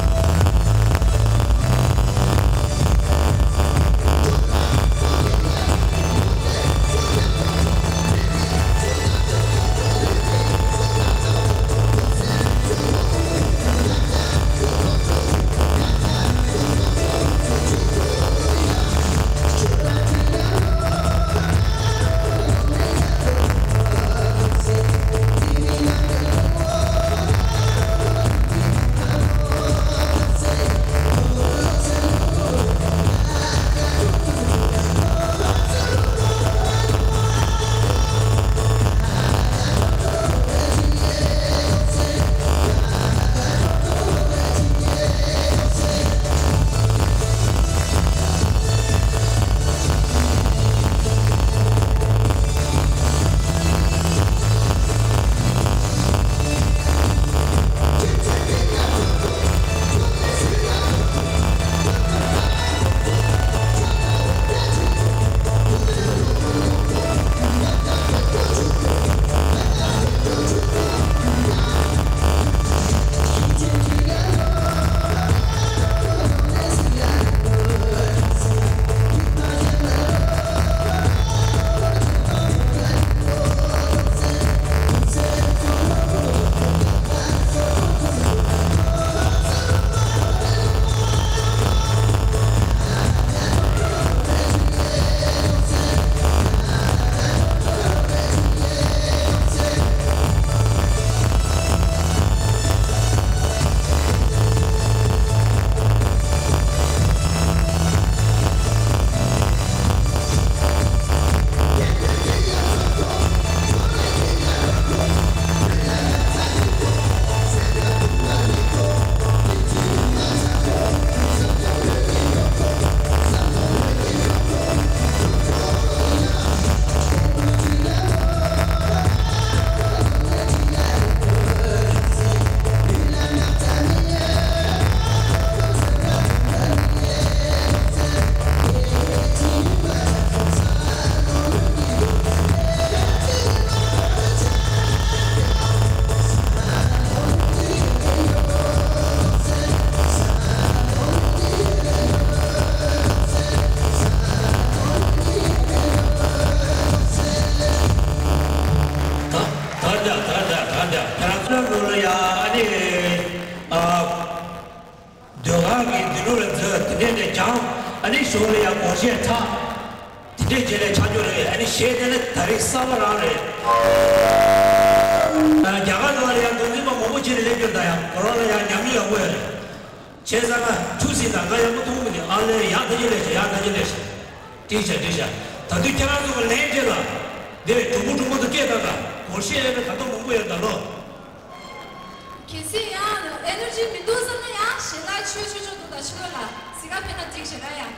ད་ད་ད་ད་ད་ད་ཁྱེད་རང་ཚོའི་ངོ་ལ་ཡ་ཨ་ནི་ཨ། ཟློས་གར་གྱི་འདི་ལུགས་ལ་མཛོད་དེ་འདྲས་ནས་ཀྱང་ཨ་ནི་གཞུང་ལ་ཡང་སྒོར་གཞས་འཁྲབ། དེ་འདྲས་བྱས་ནས་ཆགས་རྒྱུ་རེད། ཨ་ནི་གཞས་དེ་ནི་ད་རེས་གསར་པ་རང་རེད། ཨ་རྒྱ་གར་ནང་ལ་ཡང་མདོ་འཛིན་པ་མང་པོ་བྱས་ནས་སླེབས་རྒྱུ་རེད། ད་ཡང་ཁོ་རང་ལ་ཡང་ཉམས་མྱོང་ཡག་པོ་ཡོད་རེད། བྱས་ཙང་ང་ཆུ་སྲིན་དང་ང་ཡག་པོ་མཐོང་གི་འདུག་ཨ་ལས་ཡག་ཐག་ཆོད་ལས་བྱ། ཡག་ཐག་ཆོད་ལས་བྱ། འགྲིག་བྱ་འགྲིག་བྱ། ད་དུང་ཁྱེད་རང་ཚོ་གི་ལན་རེད་ལ། འདི་བས་གྲུང་པོ་གྲུང་པོ་དུ་སྐད་བཏང་དང་། སྒོར་གཞས་ཡོད་པའི་ད་དུང་མང་པོ་ཡོད་ད་ལོ། གལ་སྲིད་ཡང་ཨེ་ནར་ཇི་མི་འདུག་བསམ་ན་ཡང་ཞལ་ལག་མཆོད་མཆོད་མཆོད་འདུག་ད་ཕྱི་ལོགས་ལ་གཟིགས་ག་ཕེབས་ན་འགྲིག་ཞེ་དྲག་ཡ།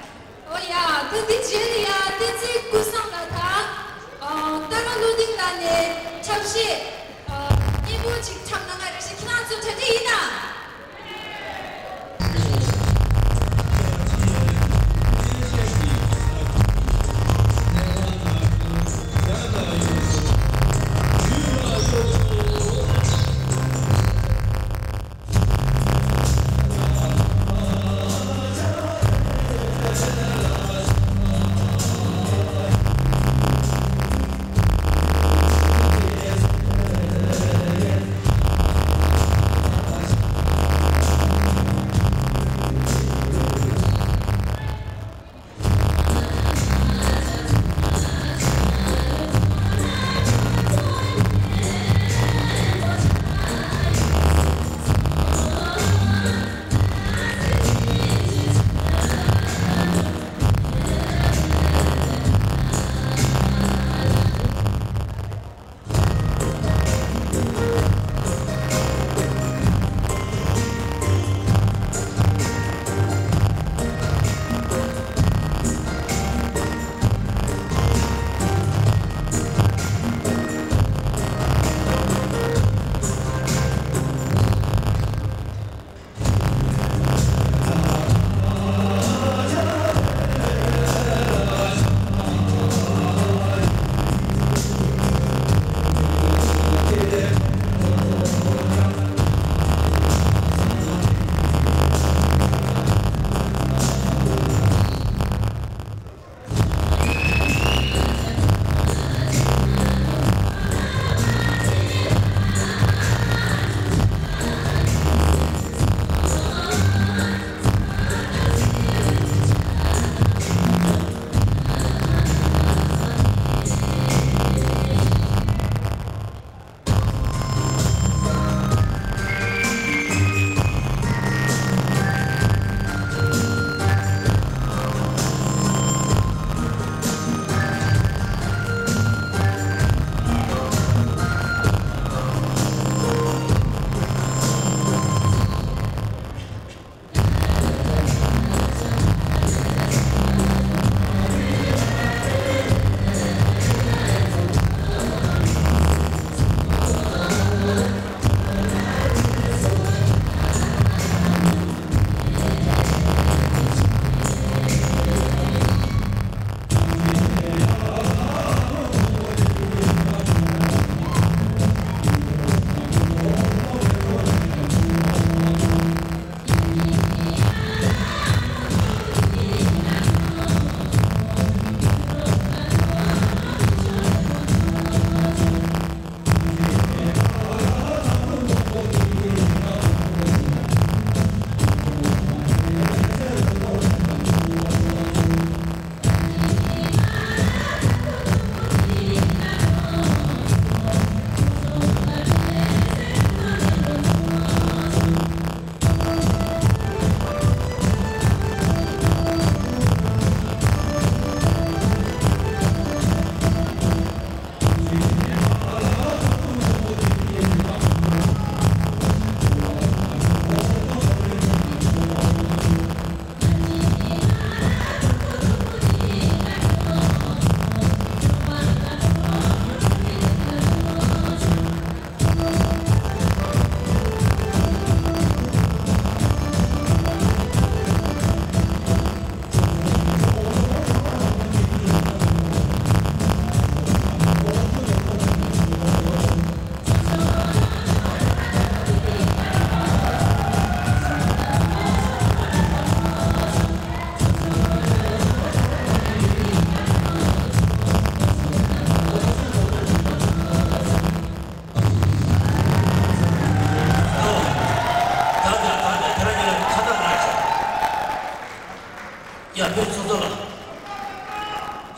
ཨོ་ཡ། ད་འདི་རྗེས་ལ་ཡ་བསྟན་འཛིན་ཀུན་བཟང་ལགས་དང་། ཨ་སྟག་ར་བློ་སྡིངས་ལགས་ནས་འཁྲབ་གཞས་ཨ་སྙན་པོ་ཅིག་འཁྲབ་གནང་ག་རེ་ཞིག་ཁྱེད་རང་ཚོ་གྲ་སྒྲིག་ཡིན་ན།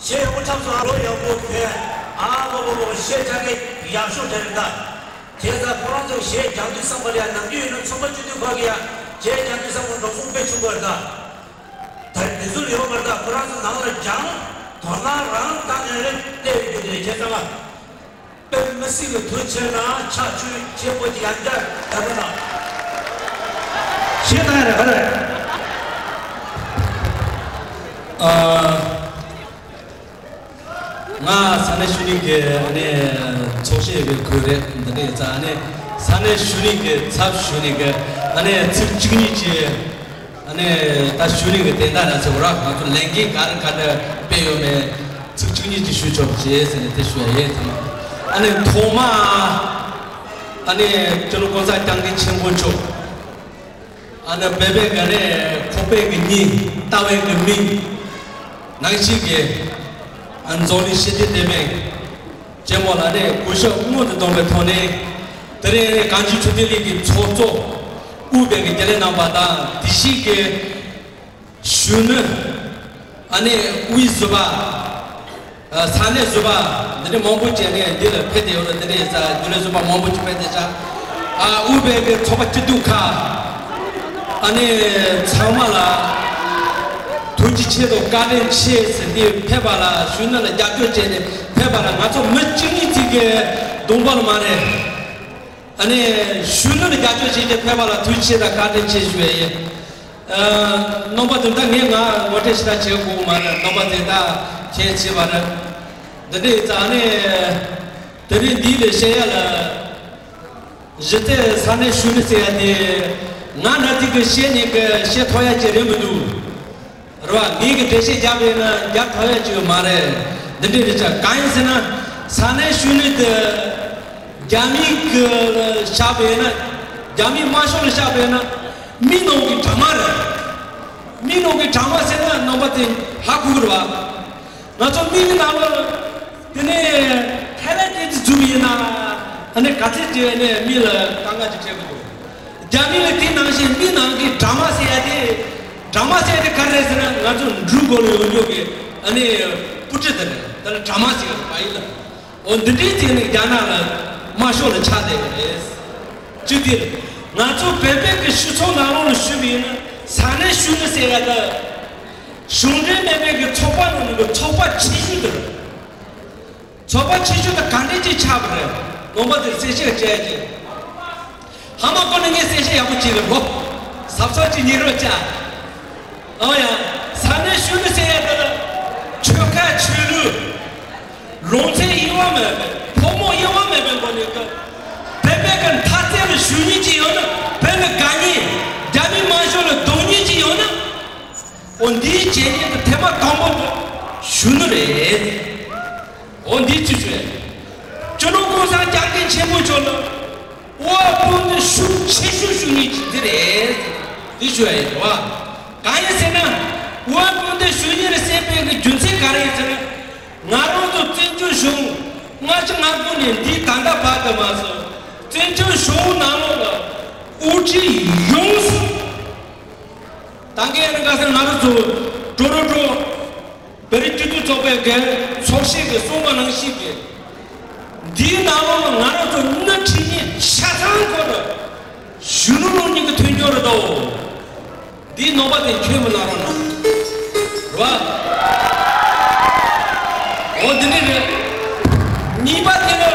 ཁྱེད་ཡག་པོ་འཁྲབ་སོང་། ཨ་ལོ་ཡག་པོ་ཕེ། ཨ་ལོ་ལོ་ལོ་གཞས་སྦྱང་མཁན་ཡག་ཤོས་དེ་རེད་ད། བྱས་ཙང་ཁོ་རང་ཚོ་གཞས་སྦྱང་དུས་ཙམ་པ་ལ་ཡང་ནམ་རྒྱུན་ཡིན་ན་ཚོང་པ་སྤྱི་འཐུས་ཁག་གིས་ཡང་གཞས་སྦྱང་དུས་ཙམ་པ་འགྲོ་སོང་དཔེ་ཆུང་བ་རེད་ད། ད་དེ་ཚོ་ལ་ཡོད་པ་རེད་ད། ཁོ་རང་ཚོ་ནང་ལ་སྦྱང་དོ་སྣང་རང་བཏང་ནས་རེད་སླེབས་ཡོད་རྒྱུ་དེ་བྱས་ཙང་ཨ། དཔེ་མི་སྲིད་པའི་དུས་ཆེན་ན་ཕྱག་མཆོད་ཆེན་པོ་ཅིག་ཡང་བསྐྱར་ཡག་པོ་གནང་། ཞེས་དང་རེ་ཧ་རེ། ཨ། ང་ས་གནས་ཤུ་ནིང་གི་ཨ་ནི་ཚོགས་གཞིས་ཀྱི་ཁུལ་རེད། འདི་འདྲའི་ཙང་ཨ་ནི་ས་གནས་ཤུ་ནིང་གི་ཚབ་ཞུས་ནས་ཀྱི་ཨ་ནི་ཚིག་གཅིག་གཉིས་ཀྱིས། ཨ་ནི་ད་ཞུ་རིགས་ཀྱི་དེ་འདྲ་ན་ཚེ་བོ་ར་ང་ཚོ་ལས་འགན་ག་རེ་ག་འདྲ་སྤེལ་ཡོད་མེད་ཚིག་གཅིག་གཉིས་ཀྱིས་ཞུ་ཆོག་ཅེས་ཟེར་ནས་དེ་ཞུ་ཡ་ཡིན་ད། ཨ་ནི་ཐོག་མ་ཨ་ནི་སྤྱི་ནོར་༸གོང་ས་༸སྐྱབས་མགོན་ཆེན་པོ་མཆོག་ཨ་ནི་བོད་པའི་ག་རེ་ཁོག་པའི་གི་སྙིང་ལྟ་བའི་གི་མིག་ནང་བཞིན་གྱི་ཨ་ནི་འཛམ་གླིང་ཞི་བདེ་ལྡན་པའི་ཅེས་མོ་ལ་ནས་གུས་ཞབས་སྔོན་དུ་གཏོང་བའི་ཐོག་ནས། དེ་རིང་གངས་ཅན་ཆོས་ལྡན་གླིང་གི་ཚོགས་གཙོ་དབུས་པའི་གི་རྒྱལ་ལས་རྣམ་པ་དང་དེ་བཞིན་གྱི་གཞོན་ནུ་ཨ་ནི་དབུས་བཟོ་པ། ས་གནས་བཟོ་པ་འདི་འདྲ་མང་པོ་བྱས་ནས་འདི་ལ་ཕེབས་ཏེ་ཡོད་ལ། འདི་འདྲའི་ས་རྒྱུན་ལས་བཟོ་པ་མང་པོ་ཅིག་ཕེབས་ཏེ་ཆ་ཨ་དབུས་པའི་གི་ཚོགས་པ་སྐྱིད་སྡུག་ཁག་ཨ་ནི་ཚང་མ་ལ་ཐུགས་རྗེ་ཆེ་དང་བཀའ་དྲིན་ཆེ་ཟེར་ཏེ་ཕེབས་པ་ལ་གཞོན་ནུ་ལ་རྒྱབ་སྐྱོར་བྱས་ནས་ཕེབས་པ་ལ་ང་ཚོ་མི་གཅིག་གཉིས་ཅིག་གི་གདོང་པ་ལ་མ་རེད། ཨ་ནི་གཞོན་ནུ་ལ་རྒྱབ་སྐྱོར་བྱས་ཏེ་ཕེབས་པ་ལ་ཐུགས་རྗེ་ཆེ་དང་བཀའ་དྲིན་ཆེ་ཞུ་ཡ་ཡིན། ཨ་རྣམ་པ་དེ་ད་ངས་ང་ངོ་སྤྲོད་ཞིག་ད་བྱེད་དགོས་མ་རེད། རྣམ་པ་དེ་ད་མཁྱེན་བྱས་པ་རེད། འདི་འདྲའི་རྩ་ནས་དེ་རིང་འདི་ལས་བཤད་ཡ་ལ། གཞི་རྩའི་ས་གནས་ཤུལ་ནི་ཟེར་ཡ་དེ་ང་འདྲ་ཅིག་གི་བཤད་ནི་གི་བཤད་ཐུབ་ཡ་ཅིག་རེད་མི་འདུག་རེད་བ། ངེད་ཀྱི་འགྲེལ་བཤད་རྒྱབ་པས་ན་རྒྱབ་ཐུབ་ཡ་ཅིག་ཡོད་མ་རེད། འདི་འདྲའི་རེད་ཆ་གང་ཡིན་ཟེར་ན། ས་གནས་ཤུལ་ནི་དེ་རྒྱ་མི་གི་བཞག་པས་ན། རྒྱ་མི་དམར་ཤོག་ལ་བཞག་པས་ན་མི་ནང་གི་དྲ་མ་རེད། མི་ནང་གི་དྲ་མ་ཟེར་ན་རྣམ་པ་དེ་ཧ་གོ་གི་རེད་བ། ང་ཚོ་མི་གི་ནང་ལ་དེ་ནས་ཐལ་བ་དེ་ཚོ་འཛུལ་ཡིན་ན་ཨ་ནི་ག་ཚད་ཅིག་ནས་མི་ལ་དཀའ་ངལ་ཅིག་འཕྲད་གི་འདུག་རྒྱ་མི་ལ་དེ་ནང་བཞིན་མི་ནང་གི་དྲ་མ་ཟེར་ཡ་དེ། དྲ་མ་ཟེར་ཡ་དེ་ག་རེ་རེད་ཟེར་ན་ང་ཚོ་འབྲུག་སྒོ་ལ་ཡོད་རྒྱུ་གི་ཨ་ནི་སྤུ་གྲི་དེ་རེད། དེ་ལ་དྲ་མ་ཟེར་བ་ཡིན་ལ། འོ་འདི་འདྲའི་ཅིག་ནི་རྒྱ་ནག་ལ་དམར་ཤོག་ལ་ཆགས་བསྡད་ཡོད་རེད། གཅིག་དེ་རེད། ང་ཚོ་བོད་པའི་གི་སྤྱི་ཚོགས་ནང་ལོགས་ལ་ཞུས་པ་ཡིན་ན་ས་གནས་ཤུལ་ནི་ཟེར་ཡ་དེ། གཞུང་འབྲེལ་མེད་པའི་གི་ཚོགས་པ་ནང་གི་ཚོགས་པ་ཆེ་ཤོས་དེ་རེད། ཚོགས་པ་ཆེ་ཤོས་དེ་ག་འདྲས་ཅིག་ཆགས་པ་རེད། ནོར་བ་དེར་གསལ་བཤད་བྱས་ཀྱི། ཧ་མ་གོ་ནས་ངས་གསལ་བཤད་ཡག་པོ་བྱས་ལ་གོ། གཟབ་གཟབ་ཅིག་ཉན་རོགས་བྱ། ཨོ་ཡ། ས་གནས་ཤུལ་ནི་ཟེར་ཡ་དེ་ལ་ཆོལ་ཁ་ཆོས་ལུགས། ལུང་ཚན་དབྱེ་བ་མེད་པའི་ཕོ་མོ་དབྱེ་བ་མེད་པའི་སྒོ་ནས་ཀྱི། བོད་པའི་གི་མཐའ་རྩེ་ལ་ཞུ་སྙིང་ཅིག་ཡོད་ན་བོད་ལ་དགའ་སྙིང་། རྒྱ་མི་དམར་ཤོག་ལ་སྡུག་སྙིང་ཅིག་ཡོད་ན། འོ་འདིའི་བྱས་ཉེས་ཀྱི་ཐེངས་མ་དང་པོ་དེ་གཞོན་ནུ་རེད། འོ་འདི་ཅི་ཞུ་ཡ། སྤྱི་ནོར་༸གོང་ས་༸སྐྱབས་མགོན་ཆེན་པོ་མཆོག་ལ་དབུ་བ་དཔུང་སྡེ་ཤུགས་ཆེ་ཤོས་ཞུ་མཁན་ཅིག་འདི་རེད། འདི་ཞུ་ཡ་ཡིན་རེད་བ། གང་ཡིན་ཟེར་ན། དབུ་བ་དཔུང་སྡེ་ཞུ་མཁན་ལ་སེམས་པའི་གི་རྒྱུ་མཚན་ག་རེ་ཡིན་ཟེར་ན། ང་རང་ཚོ་བཙན་བྱོལ་གཞུང་ལྔ་བཅུ་ང་དགུ་ནས་འདི་ད་ལྟ་བར་དུ་མ་སོང་། བཙན་བྱོལ་གཞུང་ནང་ལོགས་ལ་དབུ་ཁྲིད་ཡོངས་སུ། ད་གིན་ཨ་ནི་ཁ་སང་ང་རང་ཚོ་ཀྲོ་རོ་ཀྲོ་བོད་རིགས་སྤྱི་མཐུན་ཚོགས་པའི་འགན་ཚོགས་གཞིས་ཀྱི་གསུངས་པ་ནང་བཞིན་གྱི། འདིའི་ནང་ལོགས་ལ་ང་རང་ཚོ་སྣེ་ཁྲིད་མཁན་ཆ་ཚང་སྐོར་ལ་གཞོན་ནུ་རང་ཉིད་ཀྱི་མཐུན་སྦྱོར་རེད་དོ། འདིའི་ནོར་བ་དེ་ཁྱོད་མི་ལ་རོགས་གནང་། རེད་བ། འོ་འདི་ནི་རེད། གཉིས་པ་དེ་ནི་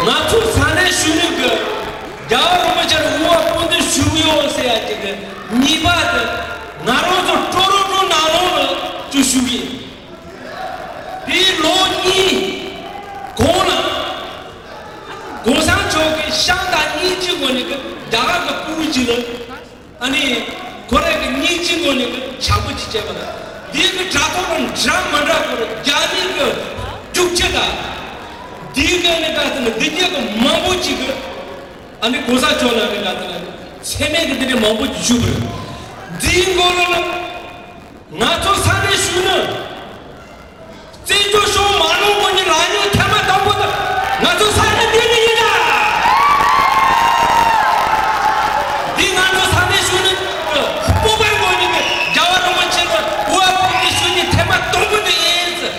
ང་ཚོ་ས་གནས་གཞོན་ནུ་གི་རྒྱལ་བ་རིན་པོ་ཆེར་དབུ་བ་དཔུང་སྡེ་ཞུ་གི་ཡོད་ཟེར་ཡ་ཅིག་གི། གཉིས་པ་དེ་ང་རང་ཚོ་ཀྲོ་རོ་ཀྲོ་ནང་ལོགས་ལ་ཅིག་ཞུ་གི། དེའི་ལོ་གཉིས་གོང་ལ་༸གོང་ས་མཆོག་གིས་ཤང་དང་སྙིང་རྗེའི་སྒོ་ནས་གི་རྒྱ་གར་གྱི་ཕྲུ་གུ་ཅིག་ལ། ཨ་ནི། ཁོ་རང་གི་སྙིང་རྗེའི་སྒོ་ནས་གི་བྱམས་པོ་ཅིག་བྱས་པ་ལ། འདི་གི་དྲ་ཐོག་ལ་འདྲ་མི་འདྲ་སྐོར་རྒྱ་མི་གི་རྒྱུག་ཁྱི་དང་། འདི་གི་ནི་ག་ཚོད་ནི་འདི་གྱད་གི་མང་པོ་ཅིག་གི། ཨ་ནི་༸གོང་ས་མཆོག་ལ་ནི་ག་ཚོད་ནི་མཚན་སྨད་གི་འདི་འདྲའི་མང་པོ་ཅིག་ཞུ་དགོས་རེད། འདིའི་མགོ་ལོག་ལ་ང་ཚོ་ས་གནས་གཞོན་ནུ། བཙན་བྱོལ་གཞུང་མ་ལོངས་གོང་གི་རང་ཉིད་ཐེངས་མ་དང་པོ་དེ་ང་ཚོ་ས་གནས་འདི་ནས་ཡིན་ད། འདི་ང་ཚོ་ས་གནས་གཞོན་ནུ་སྤོབས་པའི་ངོས་ནས་རྒྱལ་བ་རིན་པོ་ཆེ་ལ་དབུ་བ་དཔུང་སྡེ་ཞུ་མཁན་ཐེངས་མ་དང་པོ་དེ་ཡིན་ཟེར་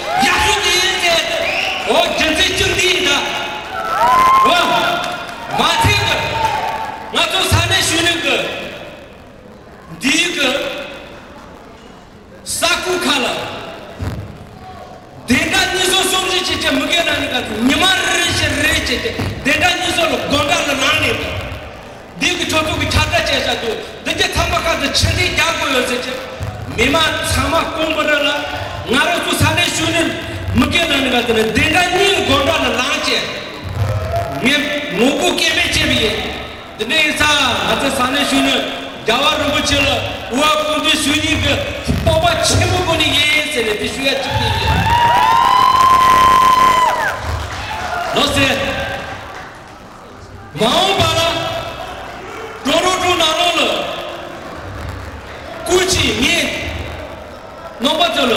ཅེས་མི་སྒེར་ནང་ནས་ག་ཚོད་ཉི་མ་རེ་བཞིན་རེ་བྱས་ཏེ་བདེན་དྲང་སྙན་སེང་ལ་དགོང་དག་ལ་ལངས་ནས། འདི་གི་ཁྱོད་ཚོ་གི་ཁྱབ་བསྒྲགས་བྱས་བཞག་འདུག་འདི་གྱི་ཚང་མ་ཁ་ཚོ་ཕྱིར་འཐེན་རྒྱག་དགོས་ཡོད་ཟེར་གྱི། མི་མང་ཚང་མ་དཀོན་པོ་རེད་ལ། ང་རང་ཚོ་ས་གནས་གཞོན་ནུ་མི་སྒེར་ནང་ནས་ག་ཚོད་ནས་བདེན་དྲང་སྙན་དགོང་དག་ལ་ལངས་བྱས། ངས་ངོ་རྒོལ་སྐད་མེད་བྱས་པ་ཡིན། འདི་འདྲ་ཡིན་ཙང་ང་ཚོ་ས་གནས་གཞོན་ནུ་རྒྱལ་བ་རིན་པོ་ཆེ་ལ་དབུ་བ་དགོངས་འདུན་ཞུ་མཁན་གྱི་སྤོབས་པ་ཆེན་པོ་སྒོ་ནས་ཡིན་ཟེར་ནས་དེ་ཞུ་ཡ་གཅིག་དེ་ཡིན། ལགས་སེ། མ་འོངས་པ་ལ་ཀྲོ་རོ་ཀྲོ་ནང་ལོགས་ལ་སྐུ་མཁྱེན་ངས་རྣམ་པ་ཚོ་ལ་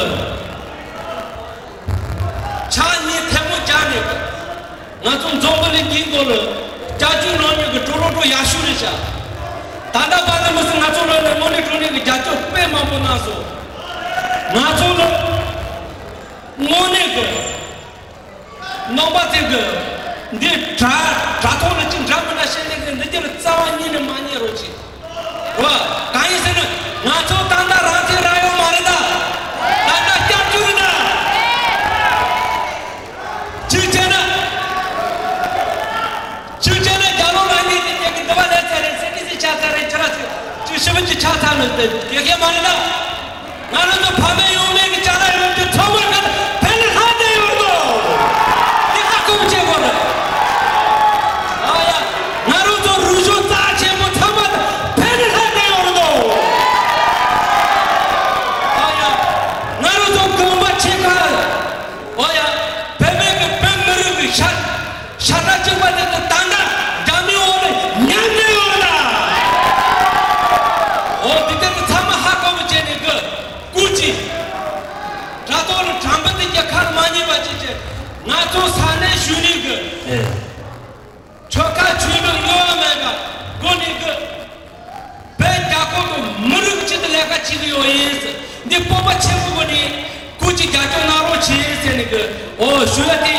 ཕྱག་གཉིས་ཐལ་མོ་སྦྱར་ནས། ང་ཚོ་འཛམ་བུ་གླིང་འདིའི་མགོ་ལ་སྐྱབས་བཅོལ་ནང་ཉིད་ཀྱི་ཀྲོ་རོ་ཀྲོ་ཡག་ཤོས་རེད་ཤག་ད་ལྟ་བར་དུ་མི་སྲིད་ང་ཚོ་ལ་ནས་དངོས་གནས་དྲང་གནས་ཀྱི་རྒྱབ་སྐྱོར་དཔེ་མང་པོ་གནང་སོང་། ང་ཚོ་ལ་དངོས་གནས་ཀྱི་རྣམ་པ་ཚོས་ཀྱི་འདི་དྲ་དྲ་ཐོག་ལ་ཅིག་འདྲ་མི་འདྲ་བཤད་ནས་ཀྱི་འདི་འདིར་རྩ་བ་ཉིད་ནས་མ་རྙེད་རོགས་གྱིས། རོ། གང་ཡིན་ཟེར་ན་ང་ཚོ་ཏན་ཏན་རང་བཙན་རང་ཡོད་མ་རེད་ད། ཏན་ཏན་སྐྱབས་བཅོལ་རེད་ད། གཅིག་བྱས་ན། གཅིག་བྱས་ན་རྒྱ་ལོ་རང་ཉིད་ཀྱི་ཀྱི་འདི་བ་ལས་ཚར་རེད་ཟེར་གྱི་ཟེར་ཆགས་ཚར་རེད་ཁྱེད་རང་ཚོས་ཅིག་ཞིབ་མོ་ཅིག་ཆགས་ཚར་ནས་དེ་དེ་ཁས་མ་རེད་ད། ང་རང་ཚོ་ཕ་མེས་ཡང་མེས་ཀྱི་ཅ་ལག་ཡོད་དེ་ཚང་མ་ག་ཕན་ལྷག་དེ་ཡོད་དོ། དེ་ཧ་གོ་བྱེད་དགོས་རེད། ཨ་ཡ། ང་རང་ཚོ་རུ་ཤོ་རྩ་ཆེན་པོ་ཚང་མ་ཕན་ལྷག་དེ་ཡོད་དོ། ཨ་ཡ། ང་རང་ཚོ་དགོན་པ་ཆེ་ཁག་ཨོ་ཡ། བོད་པའི་གི་བོད་མི་རིགས་ཀྱི་ཤ་ཤ་ཁྲག་གཅིག་པ་དེ་ཚོ་ད་ལྟ་རྒྱ་མིའི་འོག་ནས་ཉམས་ནས་ཡོད་ལ། ཨོ་དེ་དེ་ཚོ་ཚང་མ་ཧ་གོ་བོ་བྱས་ནས་གི་སྐུ་མཁྱེན། དྲ་ཐོག་ལ་དྲང་པོ་དེ་རྒྱལ་ཁ་ལ་མ་ཉེས་པ་ཅིག་བྱས། ང་ཚོ་ས་གནས་གཞོན་ནུ་གི་ཨེ། ཆོལ་ཁ་ཆོས་ལུགས་གཡོ་བ་མེད་པ་སྒོ་ནས་གི་བོད་རྒྱལ་ཁབ་ཀྱི་མི་རིགས་ཆེད་དུ་ལས་ཀ་བྱེད་ཀྱི་ཡོད་ཡིན་ཟེར། འདི་སྤོབས་པ་ཆེན་པོ་སྒོ་ནས་སྐུ་མཁྱེན་རྒྱབ་སྐྱོར་གནང་རོགས་བྱེད་ཟེར་ནས་གི་ཨོ་ཞུ་ཡ་དེ།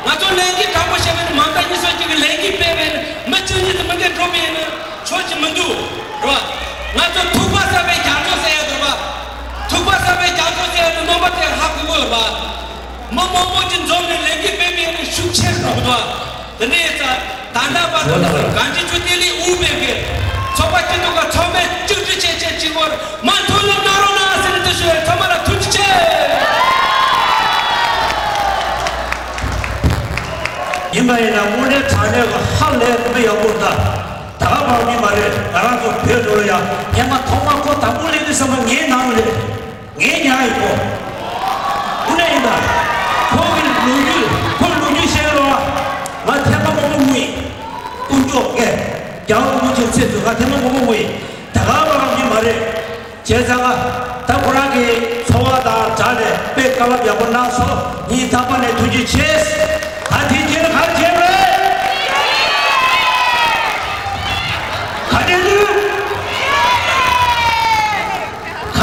ང་ཚོ་ལས་འགུལ་དྲང་པོ་བྱས་པ་ནི་མ་མཐའ་གཉིས་སོགས་ཀྱི་ལས་འགུལ་སྤེལ་བས་མི་གཅིག་གཉིས་དེ་མི་འགལ་འགྲོ་བས་ནི་ཆོག་གི་མི་འདུག་རོ། ང་ཚོ་ཐུག་པ་གསར་པའི་རྒྱ་མཚོ་ཟེར་ཡ་འདུག་བ། ཐུག་པ་གསར་པའི་རྒྱ་མཚོ་ཟེར་ཡ་དེ་རྣམ་པ་དེ་ཧ་གོ་གི་ཡོད་བ། མི་མང་པོ་ཅིག་འཛོམས་ནས་ལས་འགུལ་སྤེལ་མཁན་ནི་ཤུགས་ཆེར་འགྲོ་གི་འདུག་དེ་ནས་ད་ད་ལྟ་བར་དུ་གང་ཅི་ཆུ་ཏི་ལི་དབུ་མེད་པའི་ཚོགས་པ་སྤྱི་འཐུས་ཀ་ཚོགས་མི་གཅིག་སྒྲིལ་བྱེད་ཆེད་གཅིག་བོར་མ་མཐུན་ལམ་གནང་རོགས་གནང་ཟེར་དུ་ཞུ་བའི་ཚང་མ་ལ་ཐུགས་རྗེ་ཆེ། ཡིན་པ་ཡིན་ན་དངོས་གནས་དྲང་གནས་ཀྱི་ཧ་ལས་དཔེ་ཡག་པོ་འདུག་ད་ག་བར་མི་མ་རེད། ང་རང་ཚོ་བོད་འགྲོ་ལ་ཡ་ཉི་མ་ཐོག་མ་ཁོ་དང་པོ་སླེབས་དུས་ཙམ་པ་ངའི་ནང་རེད། ངའི་ཉག་ཡིན་ཁོ། དངོས་གནས་ཡིན་ད། ཁོ་གི་ལོ་རྒྱུས་ཁོ་ལོ་རྒྱུས་བཤད་རོགས། ང་ཐེངས་མ་མང་པོ་ངུ་ཡིན། དཀོན་མཆོག་གིས་རྒྱལ་བ་རིན་པོ་ཆེའི་ཚེ་སུ་ང་ཐེངས་མ་མང་པོ་ངུ་ཡིན། ད་ག་བ་རང་གི་མ་རེད། བྱས་ཙང་ད་ཁོ་རང་གི་འཚོ་བ་དང་སྦྲགས་ནས་དཔེ་བཀའ་སློབ་ཡག་པོ་གནང་སོང་། ངས་རྟག་པར་ནས་ཐུགས་རྗེ་ཆེ། ད་དེ་རྗེས་ལ་ག་རེ་བྱས་པ་རེད། ག་རེ་འདུག་ག་རེ་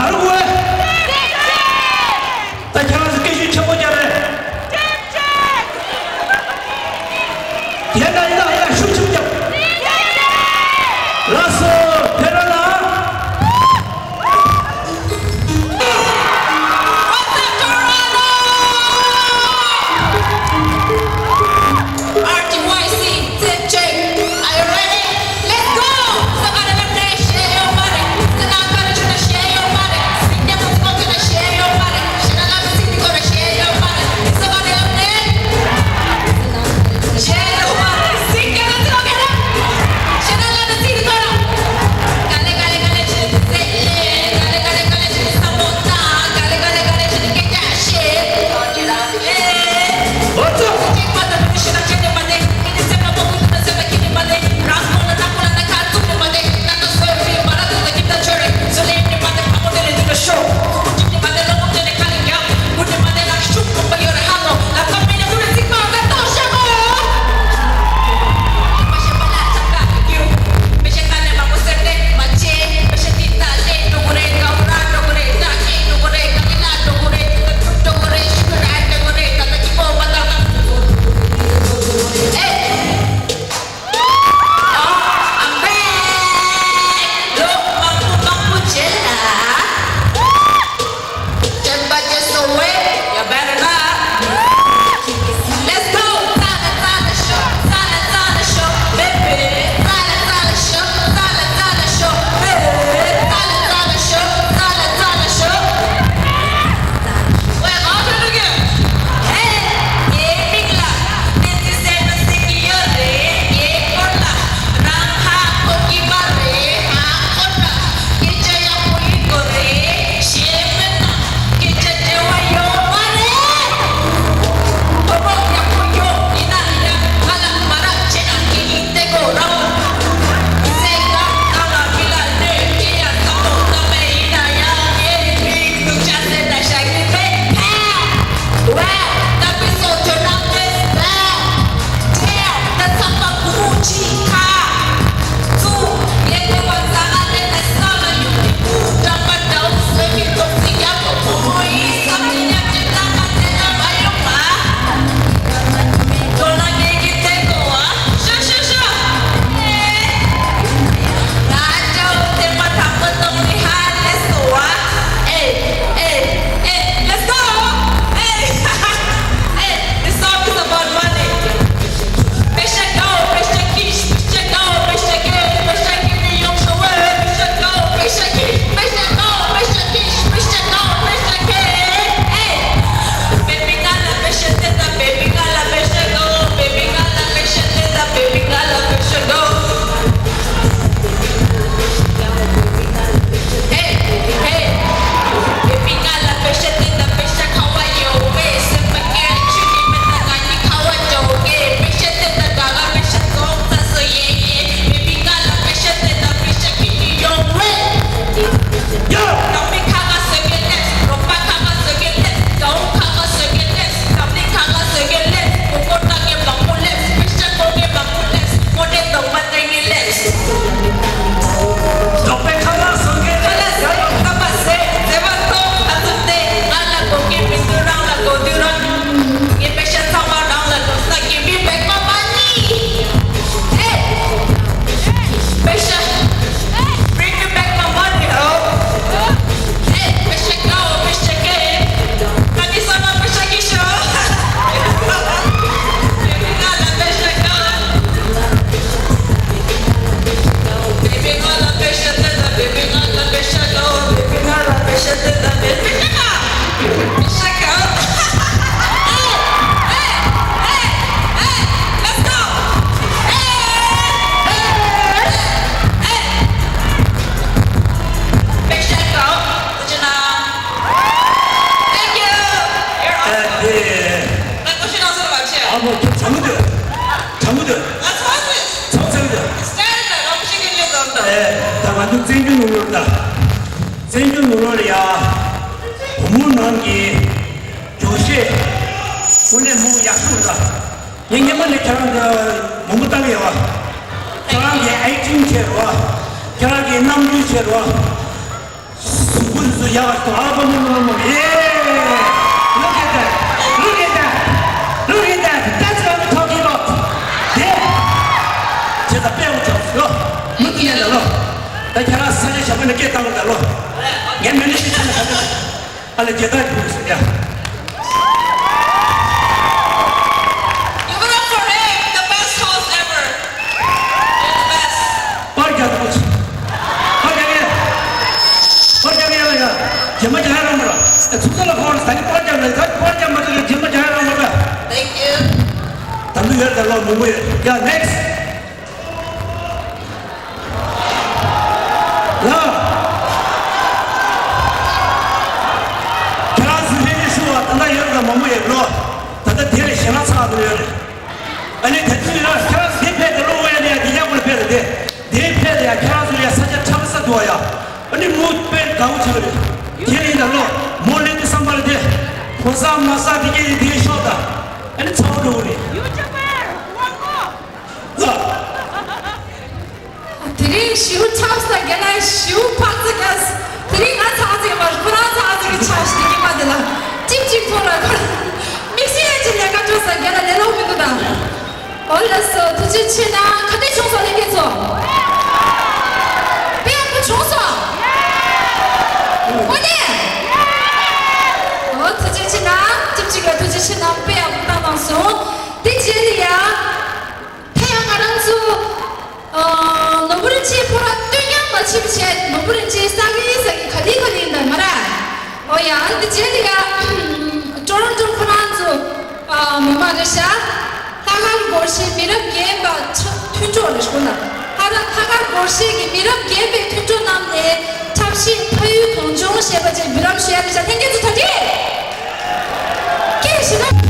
དགོས། ད་ཁྱེད་རང་ཚོ་སྐད་ཤུགས་ཆེན་པོ་རྒྱབ་རེད། དེ་ན་ཡིན་ན་ཡིན་ན་ཤུགས་ཆེན་པོ་རྒྱབ། ལགས་སོ། ཕེབས་རོགས་གནང་། What's up, Toronto? R T Y C, Zip Check. Are you ready? Let's go! Somebody let me share your body. Sit down, gotta try to share your body. Sit down, smoke it, share your body. Shit, I love to see you go That's what it is. ཚོགས་ཚང་དུ། Stand up. ཨེ། ད་ང་ཚོ་བཙན་བྱོལ་ནང་ལོགས་ད། བཙན་བྱོལ་ནང་ལོགས་ལ་ཡ། བུ་མོ་རྣམས་ཀྱི་སྦྱོར་ཤེས། དངོས་གནས་མོ་ཡག་ཤོས་ད། ངས་སྔོན་མ་ནས་ཁྱེད་རང་གི་མང་པོ་ལྟ་གི་ཡོད་པ། ཁྱེད་རང་གི་ཨེག་ཊིང་བྱས་རོགས། ཁྱེད་རང་གི་རྣམ་འགྱུར་བྱས་རོགས། གཟུགས་པོ་ཚོ་ཡག་པ་ཨ་ཕ་མོ་མོ་མོ། ཡེ། Look at that. Look at that. Look at that. That's what I'm talking about. དེ། ཁྱེད་ཚོ་དཔེ་མོ་ཆོག་ཡོ། མུ་མཐུད་ནས་ལ་ལོ། ད་ཁྱེད་རང་ས་ཆ་ཞབས་པ་ནས་སྐད་བཏང་ལ་ལོ། ངས་མི་ནི་ཤི་ཚ་ནས་ཧ་ལས། ཨ་ལ་རྒྱལ་དར་ཕུལ་ཟེར་ཡ། Give it up for him, the best host ever. All the best. པར་རྒྱག་ཐུབ་ཀྱི། པར་རྒྱག་ཡ། པར་རྒྱག་ཡ་ལ་ཡ། རྗེས་མ་རྒྱག་ཡ་རང་མ་ར། ཚུགས་ས་ལ་ཁོང་ད་ནི་པར་རྒྱག་ལ་ད་པར་རྒྱག་མ་ཐུབ་ཀྱི། རྗེས་མ་རྒྱག་ཡ་རང་མ་ར། Thank you. ད་འདི་ཡོད་ད་ལོ་མང་པོ་ཡོད་ཡ། Next. ལ། ཁྱེད་རང་ཚོས་ལྷན་རྒྱས་ཞུ་བ་ད་ལྟ་ཡོད་རེད་མང་པོ་ཡོད་ལོ། ད་ལྟ་དེ་ལས་གཞན་ལ་ཚགས་ཚུད་ཡོད་རེད། ཨ་ནི་དེ་ཚོས་ཡང་ཁྱེད་རང་ཚོ་དེ་ཕེབས་ཏེ་ལོ་དབུ་ཡ་ནས་དེ་ཡག་པོ་ཕེབས་ཏེ་དེ་དེ་ཕེབས་ཏེ་ཡང་ཁྱེད་རང་ཚོ་ལ་ཡང་ས་ཆ་འཁྲབ་ས་འདུག་ཡ། ཨ་ནི་མོ་དཔེ་དགའ་བོ་བྱེད་ཀྱི་རེད། དེ་ཡིན་ད་ལོ་མོ་སླེབས་དུས་བསམ་པ་ལ་དེ་གོ་ས་མ་ས་དེ་སྐད་དེ་དེ་ཤོག་ད། ཨ་ནི་ཚ་བོ་འགྲོ་གི་རེད། ལ། དེ་རིང་ཞེ་པོ་ཆགས་སོང་། རྒན་ལགས་ཞེ་པོ་ཕར་ཚུར་རྒྱག་སོང་། དེ་རིང་ང་ཚ་ཚིག་མ་རེད། ཁོ་རང་ཚ་ཚིག་གི་ཆགས་ཤིག་དེ་གི་མ་དེ་ལ་ཅིག་ཅིག་ཐོག་ལ་ཁོ་རང་དམིགས་བསལ་ཡང་ཅིག་ལས་ཀ་འགྲོ་ས་རྒན་ལགས་ལས་སླ་པོ་མི་འདུག་ད། ཨོ་ལགས་སོ། ཐུགས་རྗེ་ཆེ་གནང་། ག་འདྲ་བྱུང་སོང་ལྷན་རྒྱས་ཚོ། དཔེ་ཡག་པོ་བྱུང་སོང་། དངོས་གནས། ཨོ་ཐུགས་རྗེ་ཆེ་གནང་། ཅིག་ཅིག་ལ་ཐུགས་རྗེ་ཆེ་གནང་། དཔེ་ཡག་པོ་བཏང་གནང་སོང་། དེ་རྗེས་ལ་ཡ། ད་ཡང་ང་རང་ཚོ། ཨ། ནོར་བུ་རིན་ཆེན་ཕོ་བྲང་སྟོད་རྒྱང་མ་ཕྱིན་བྱས། ནོར་བུ་རིན་ཆེན་ས་གི་ས་གི་ག་དེ་ག་དེ་ཡིན་ད་མ་ར། ཨོ་ཡ། ཨ་ནི་དེ་རྗེས་ལ་ཡ། ཊོ་རོན་ཊོ་ཁོ་རང་ཚོ། ཨ། མི་མང་རེད་ཤག་ལྷག་དཀར་སྒོར་གཞས་མི་རབས་རྒན་པ་ཆ་མཐུན་གྲོགས་རེད་ཤག་ལ། ལྷག་དཀར་ལྷག་དཀར་སྒོར་གཞས་ཀྱི་མི་རབས་རྒན་པའི་མཐུན་གྲོགས་རྣམས་ནས་འཁྲབ་གཞས་ཕ་ཡུལ་གངས་ལྗོངས་ཞེས་པ་ཅིག་འབུལ་ལམ་ཞུ་ཡ་རེད་ཤག་ལྷན་རྒྱས་ཚོ་གྲ་སྒྲིག་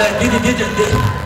འདི་འདི་འདི་འདི།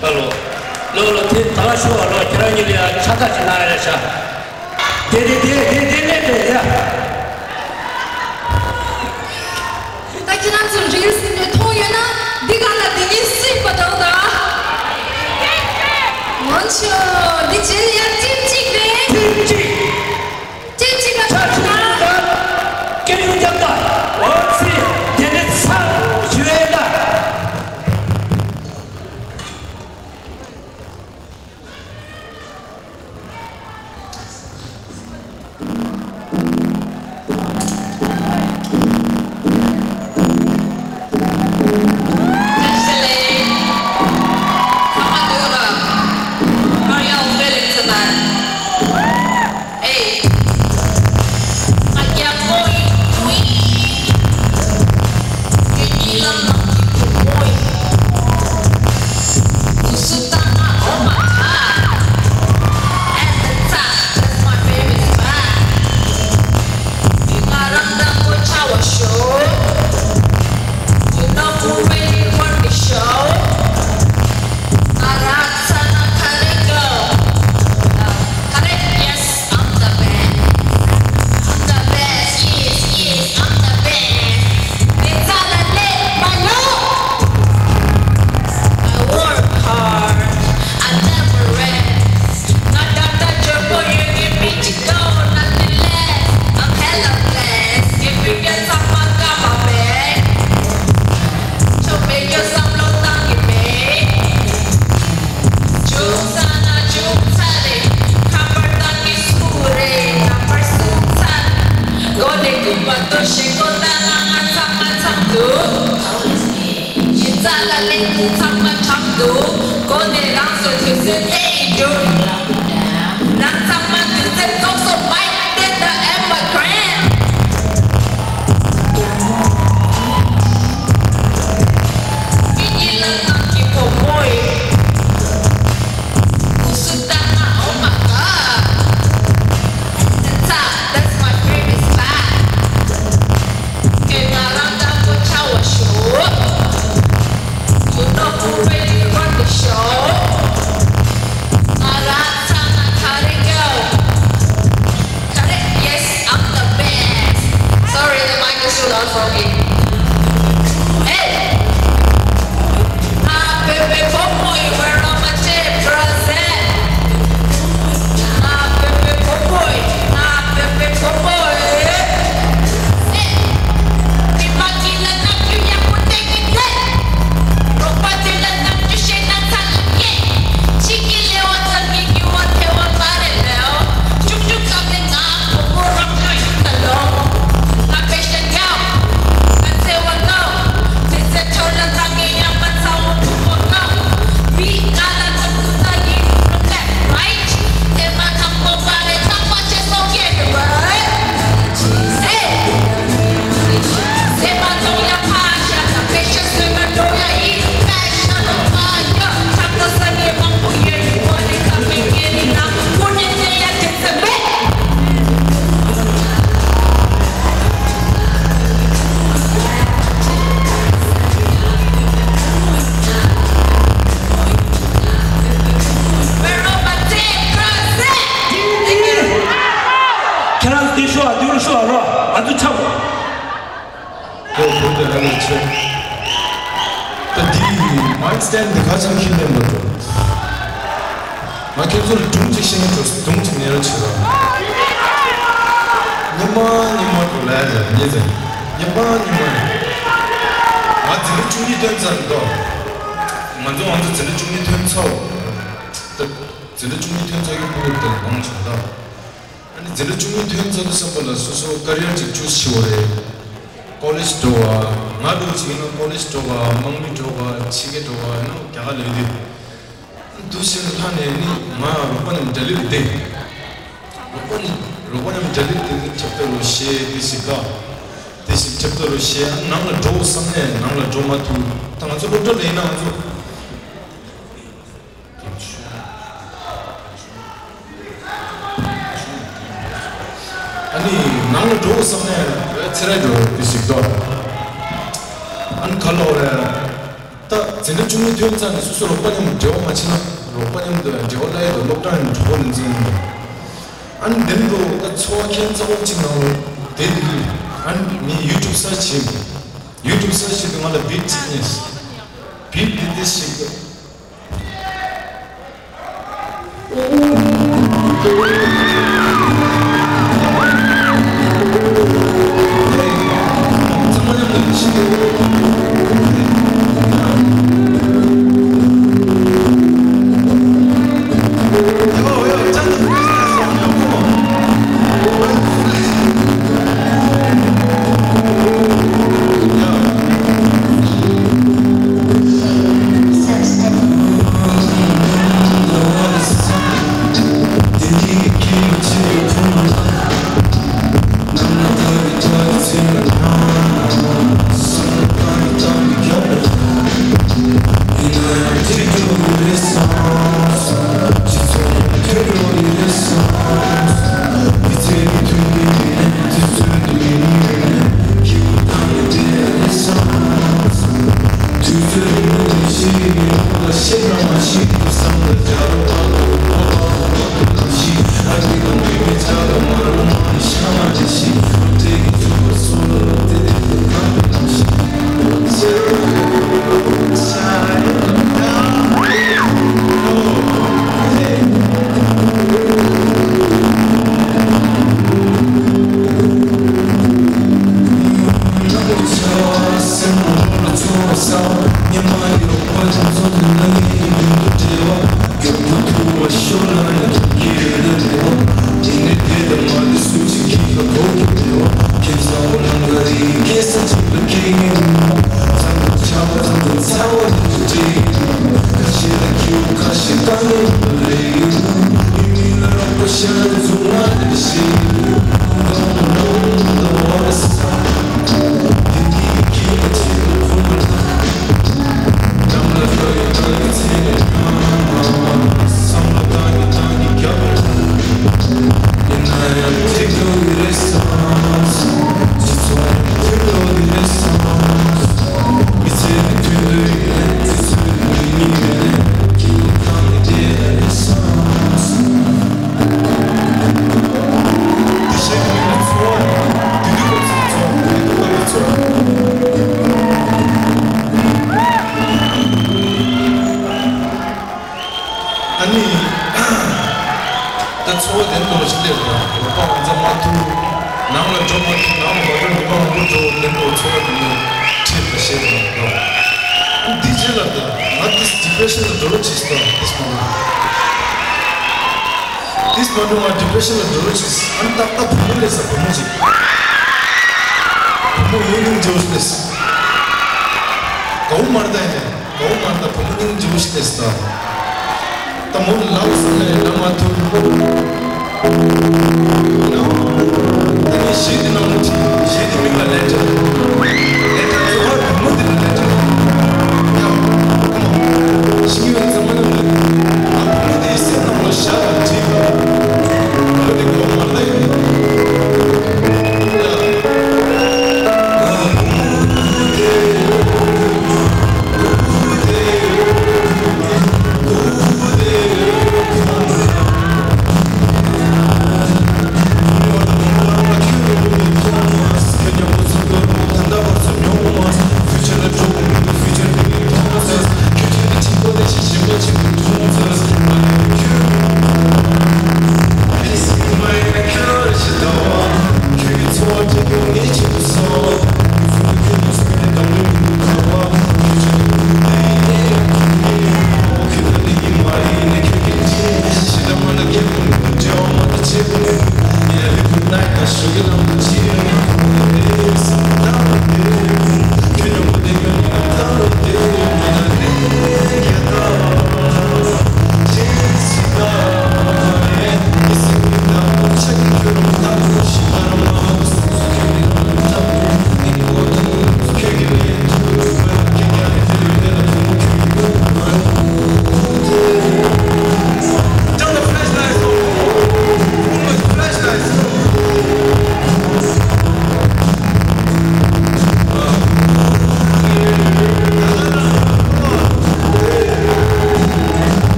ཨ་ལོ། ལོ་ལོ་དེ་ད་ལ་ཤོག་ཨ་ལོ། ཁྱེད་རང་གཉིས་ལ་ཡ་ཕྱག་ཐག་ཅིག་གནང་ཡ་ཤ། དེ་དེ་དེ་དེ་དེ་ལས་དེ་ཡ། ད་ཁྱེད་རང་ཚོ་རིལ་སི་འདི་མཐོང་ཡོད་ན་འདི་ག་ལ་འདི་གཉིས་སུ་ཡིན་པ་འདྲ་བོ་འདུག་ང་ཚོ་འདི་རྗེས་ལ་ཡང་ཊིམ་གཅིག་རེད། ཊིམ་གཅིག་ཊིམ་གཅིག་ལ་ཆ་ཆུང་ཆུང་དང་སྐད་ཡུག་རྒྱབ་དང་འོ་ཚི་དེ་ནི་ཚང་ཞུ་ཡས་ན། སི་ཊེན་ཌི་ག་ཅང་ཁྱེར་ལེན་པ་འགྲོ། ང་ཁྱེད་ཚོར་སྒྲུང་གཅིག་བཤད་ཀྱི་འགྲོ། སྒྲུང་གཅིག་ཉན་རོགས་བྱེད་རོགས། ཉི་མ་ཉི་མ་འགྲོ་ལ་ཡ་ཉི་ཟེར། ཉི་མ་ཉི་མ། ང་འཛིན་གྲྭ་བཅུ་གཉིས་ཐོན་ཚར་འདུག་ང་ཚོ་ང་ཚོ་འཛིན་གྲྭ་བཅུ་གཉིས་ཐོན་ཚར། འཛིན་གྲྭ་བཅུ་གཉིས་ཐོན་ཚར་གྱི་ཕྲུ་གུ་དེ་མང་བྱུང་ད། ཨ་ནི་འཛིན་གྲྭ་བཅུ་གཉིས་ཐོན་ཚར་དུས་ཙམ་པ་ལ་སོ་སོ་ཀ་རི་ཡར་ཅིག་ཅུས་བྱེད་དགོས་རེད། ཀོ་ལེཇ་འགྲོ་བ། ང་འདྲ་བོ་ཅིག་ཡིན་ན་ཀོ་ལེཇ་འགྲོ་བ། དམག་མི་འགྲོ་བ། ཕྱི་རྒྱལ་འགྲོ་བ་ཡིན་ན་རྒྱ་གར་ལ་ཡོད་དུས། འདུག་སེ་ལྷག་ནས་ནི་ང་རོགས་པ་རྣམས་འདྲ་ལེབ་བསྡད། རོགས་པ་ནི་རོགས་པ་རྣམས་འདྲ་ལེབ་བསྡད་ནི་ཁྱབ་བརྡལ་རོ་ཞེས་དེ་ཞིག་དགའ། དེ་ཞིག་ཁྱབ་བརྡལ་རོ་ཞེས། ཨ་ནང་ལ་འགྲོ་བསམ་ནས་ནང་ལ་འགྲོ་མ་ཐུབ། ད་ང་ཚོ་སློབ་གྲྭ་ལ་ཡིན་ན་ང་ཚོ། ཨ་ནི་ནང་ལ་འགྲོ་བསམ་ནས་ཚེ་རིང་འགྲོ་དེ་ཞིག་འགྲོ། ཨ་ནི་ག་ལོག་རེད། ད་འཛིན་གྲྭ་བཅུ་གཉིས་ཐོན་ཚར་ནས་སོ་སོ་རོགས་པ་མཉམ་འབྲེལ་བ་མ་བྱས་ན། རོགས་པ་མཉམ་དུ་འབྲེལ་བ་ལ་ཡོད་དོ། སློབ་གྲྭ་ནས་གྲོགས་པོ་ལེན་ཚུལ་ཡིན་ནོ། ཨ་ནི་འདི་འགྲོ་ད་འཚོ་བ་ཁྱད་མཚར་པོ་གཅིག་ནང་ལོ་དེ་འདུག་ཨ་ནི་ཡུ་ཊུབ་སར་ཆི་བྱས། ཡུ་ཊུབ་སར་ཆི་བྱས་དུས་ང་ལ་བིཊ་གཅིག་རྙེད། བིཊ་འདི་འདི་ཞིག་ཨ་ནི། ད་འཚོ་བ་དེ་འདྲ་ཞིག་སླེབས་པ། རོགས་པ་ང་ཚོ་མ་ཐུབ། ནང་ལ་འགྲོ་མ་ཐུབ། ནང་ལ་མ་འགྲོ། མི་མང་པོ་འགྲོ། དེ་འདྲ་འཚོ་བ་དེ་ནི་ཁྲིད་པ་ཞེས་དང་འདྲ། འདི་རྗེས་ལ་ད་ང་དེ་ཌི་པི་རེ་ཤན་ལ་འགྲོ་རོགས་བྱེད་ཟེར། དེ་མ་འགྲོ། དེ་མ་འགྲོ་ང་ཌི་པི་རེ་ཤན་ལ་འགྲོ་རོགས་བྱེད། ཨ་ནི་ཏག་ཏག་བུ་མོ་རེད་ཟེར། བུ་མོ་ཅིག་བུ་མོ་ཡོད་ནི་འགྲོ་རོགས་བྱེད། གའུ་མར་ད་ཡིན་ནས། གའུ་མར་ད་བུ་མོ་སྙིང་རྗེ་བོ་ཞིག་སྟེར་སོང་། ད་མོ་ལ་ལབ་སོང་ནས་ལབ་མ་ཐུབ། ད་ངས་གཞས་དེ་ནང་ལ་བྲིས། གཞས་དེ་མིང་ལ་ལེན་དྲ། ལེན་དྲ་ཚོ་བར་བུ་མོ་དེ་ལ་ལེན་དྲ། ཡང་ཁོ་མ་ཤིང་ཡོད་ཚང་མ་ནང་ལ་ང་བུ་མོ་དེའི་སེམས་ནང་ལ་ཞག་ལ་བྲིས། བུ་མོ་དེ་གའུ་མར་ད་ཡིན།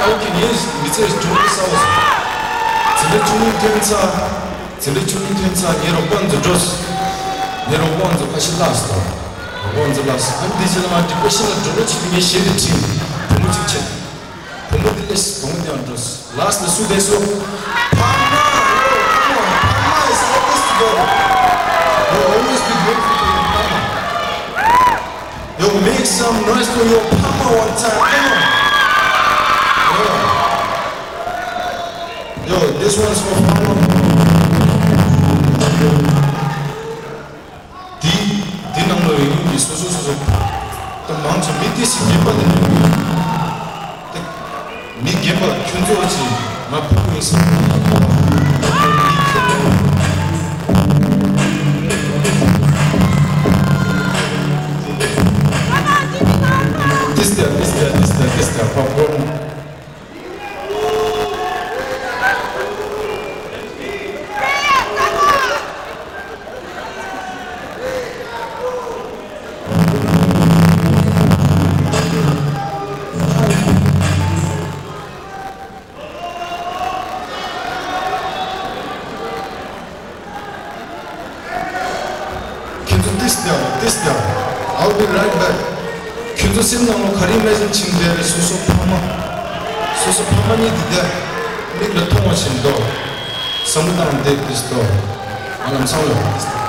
ཨོ་ཁེ། ངས་མི་ཚེ་སྦྱོང་གི་ས་བ་སོང་། འཛིན་གྲྭ་བཅུ་གཉིས་ཐོན་ཚར། འཛིན་གྲྭ་བཅུ་གཉིས་ཐོན་ཚར། ངའི་རོགས་པ་ཚོ་འགྲོ། ངའི་རོགས་པ་ཚོ་ཁ་ཤས་བརླགས་སོང་། རོགས་པ་ཚོ་བརླགས་སོང་། ཨ་ནི་དེ་ཕྱི་ལ་ང་འདི་ཁ་ཤས་ལ་འགྲོ་ལོ་ཆེ་དུས་ངས་གཞས་འདི་བྲིས། བུ་མོ་གཅིག་བྱས། བུ་མོ་འདི་ལས་བུ་མོ་འདི་ཡང་འགྲོ། Last ལ་སུ་བསྡད་སོང་། ཕ་མ། ཕ་མ། Pharma is always together. Will always be grateful for your pharma. Yo, make some noise for your pharma one time. Come on. Yo. Yo, this one's for pharma. འདི། འདི་ནང་ལ་ཡོད་མཁན་གྱི་སོ་སོ་སོ་སོ། ད་མང་ཆེ་མི་དེ་ཞིག་རྒན་པ་དེ་ནས་ཡོད། ད་མི་རྒན་པ་ཁྱོད་ཚོ་ཅིག་ང་ཕུག་ཡིན་ཟེར། This there, this there, this there, this there, popcorn. ཁྱེད་ཚོ་ཏིས་ཏེ་ཏིས་ཏེ། I'll be right back. ཁྱེད་ཚོ་སེམས་ནང་ལ་ག་རེ་imagine བྱེད་བསྡད་རེད། སོ་སོ་ཕ་མ། སོ་སོ་ཕ་མ་གཉིས་འདི་འདྲ་མིག་ལ་མཐོང་བ་བཞིན་དུ་བསམ་བློ་བཏང་བསྡད་ཏིས་ཏོ། ང་ལམ་སང་ལ་ཏིས་ཏོ།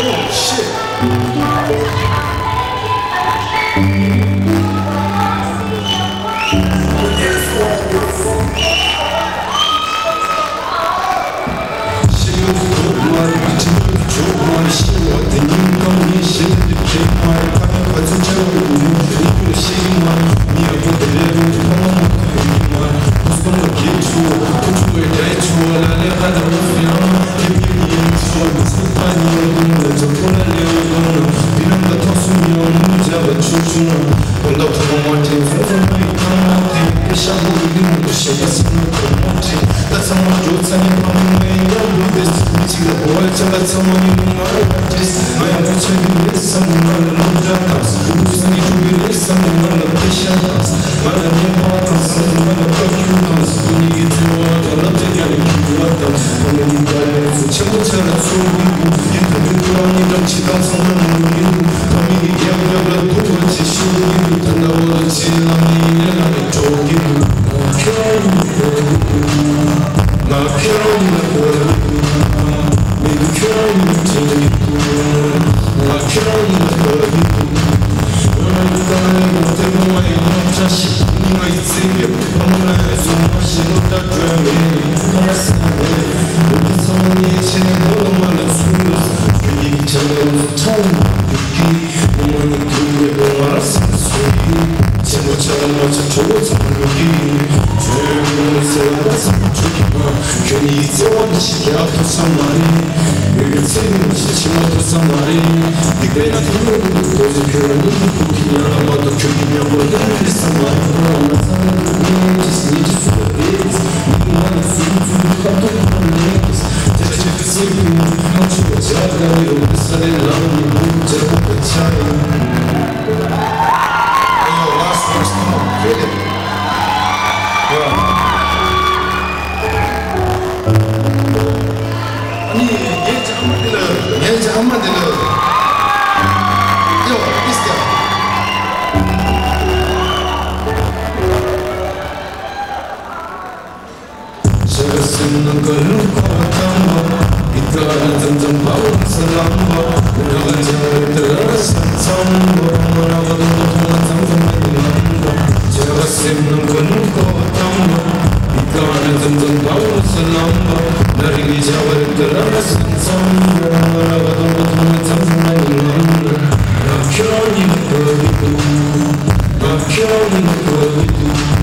Oh, shit. Hey, yo, last verse, come on, get it. Yeah. ཨ་ནི་ངའི་ཅག་ཨ་མ་འདི་ལ། ངའི་ཅག་ཨ་མ་འདི་ལ། ཡོ། ཨིས་ཀྱང་ཡ། འདི་ནང་ལོགས་ཡོད་མཁན་གྱི།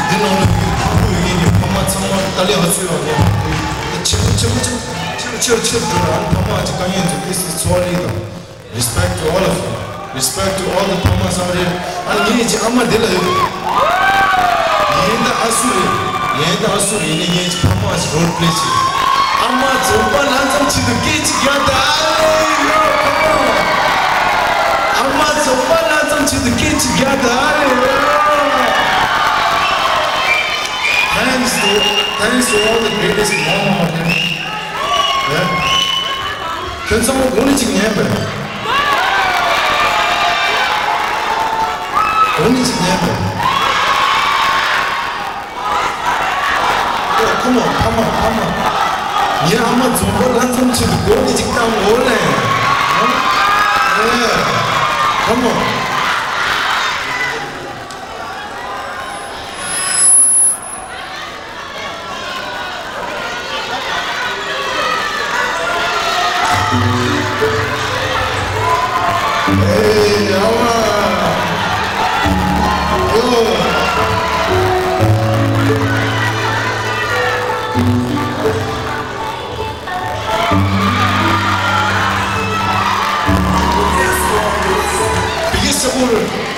འདི་ནང་ལོགས་ཡོད་མཁན་གྱི་ཕ་མ་ཚང་མ་ཏཱ་ལི་ཧ་ཚུད་ཡོང་ཡ། ཆེ་མོ་ཆེ་མོ་ཆེ་མོ་ཆེ་མོ་ཆེ་མོ་ཆེ་མོ་འགྲོ་ར། ཨ་ནི་ཕ་མ་ཅིག་དཀའ་ངལ་འཛུགས་ཏེ་སི་འཚོ་བ་ལས་དང་། Respect to all of you. Respect to all the ཕ་མ་ཚང་མ་རེད། ཨ་ནི་ངའི་ཅིག་ཨ་མ་འདི་ལ་ཡོད། ཡིན་ད་ཨ་སུ་རེད། ཡིན་ད་ཨ་སུ་རེད། ཡིན་ནའི་ངའི་ཅིག་ཕ་མ་ཅིག་རོལ་པི་ལེ་བྱེད། ཨ་མ་རྫོགས་པ་ལ་ཙམ་ཆེད་དུ་སྐད་ཅིག་རྒྱག་ད་ཨ་ལེ་ཡོ། ཨ་མ་རྫོགས་པ་ལ་ཙམ་ཆེད་དུ་སྐད་ཅིག་རྒྱག་ད་ཨ་ལེ་ཡོ། Thanks to, thanks to all the greatest mom out there. ཁྱོད་ཚང་མ་གོ་ནི་ཅིག་ཉན་པས། གོ་ནི་ཅིག་ཉན་པས། ཨོ། ཁོ་མོ། ཕ་མ། ཕ་མ། ངའི་ཨ་མ་འཛོམས་པོ་ལྷ་འཛོམས་ཆེད་དུ་གོ་ནི་ཅིག་བཏང་འོ་ལེ། ཨེ། ཁོ་མོ། Biggest support.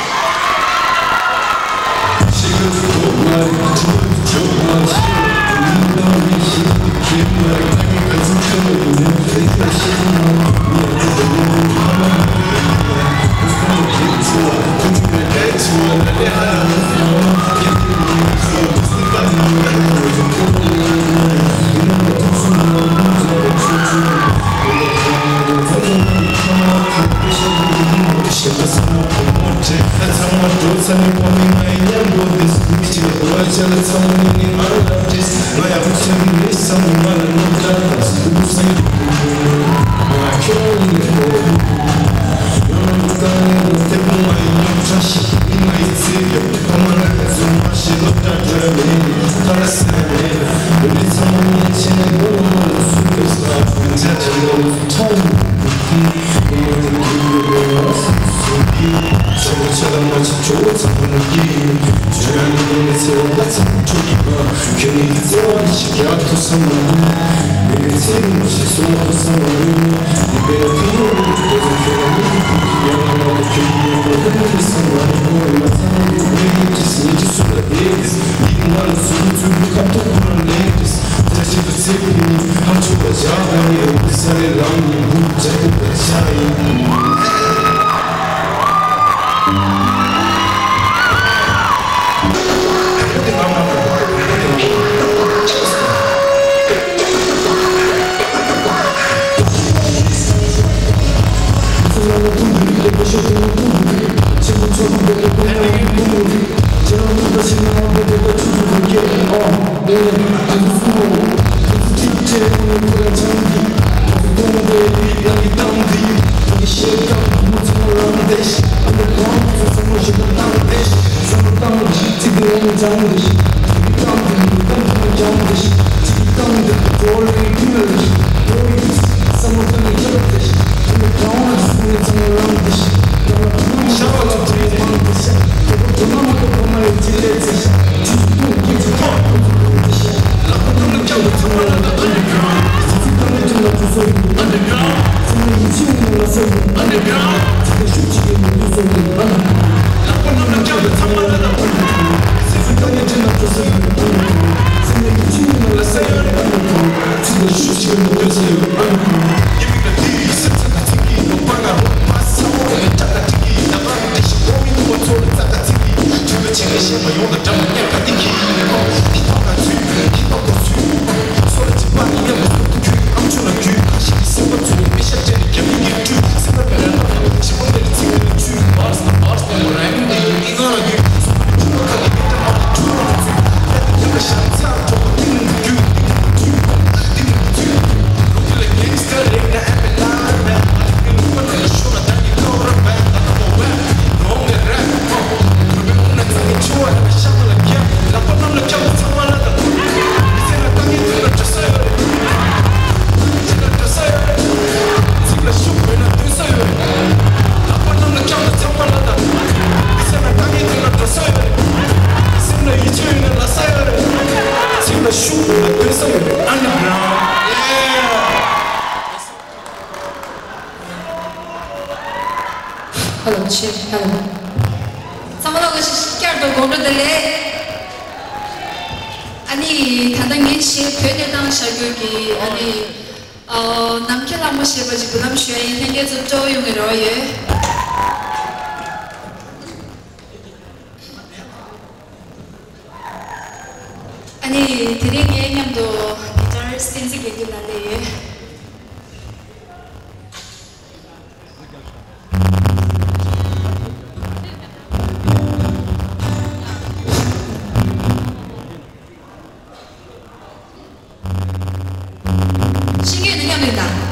Hello, check, hello. ཚང་མ་ལ་བཀྲ་ཤིས་བདེ་ལེགས། ཨ་ནི་ད་ལྟ་ངའི་གཞས་བོད་ནས་བཏང་བཞག་རྒྱུ་གི་ཨ་ནི་ཨ་ནམ་མཁའི་ལྷ་མོ་ཞེས་པ་ཅིག་འབུལ་ལམ་ཞུ་ཡ་ཡིན། ལྷན་རྒྱས་ཚོ་སྤྲོ་བོ་ཡོང་གི་རེ་བ་ཡོད། ཨ་ནི་དེ་རིང་ངའི་མཉམ་དུ་གི་ཊར་བསྟན་འཛིན་དགེ་འདུན་ལགས་སླེབས་ཡོད། ཤེས་ཀྱི་ཡོད་ན་མཉམ་ལེན་དང་།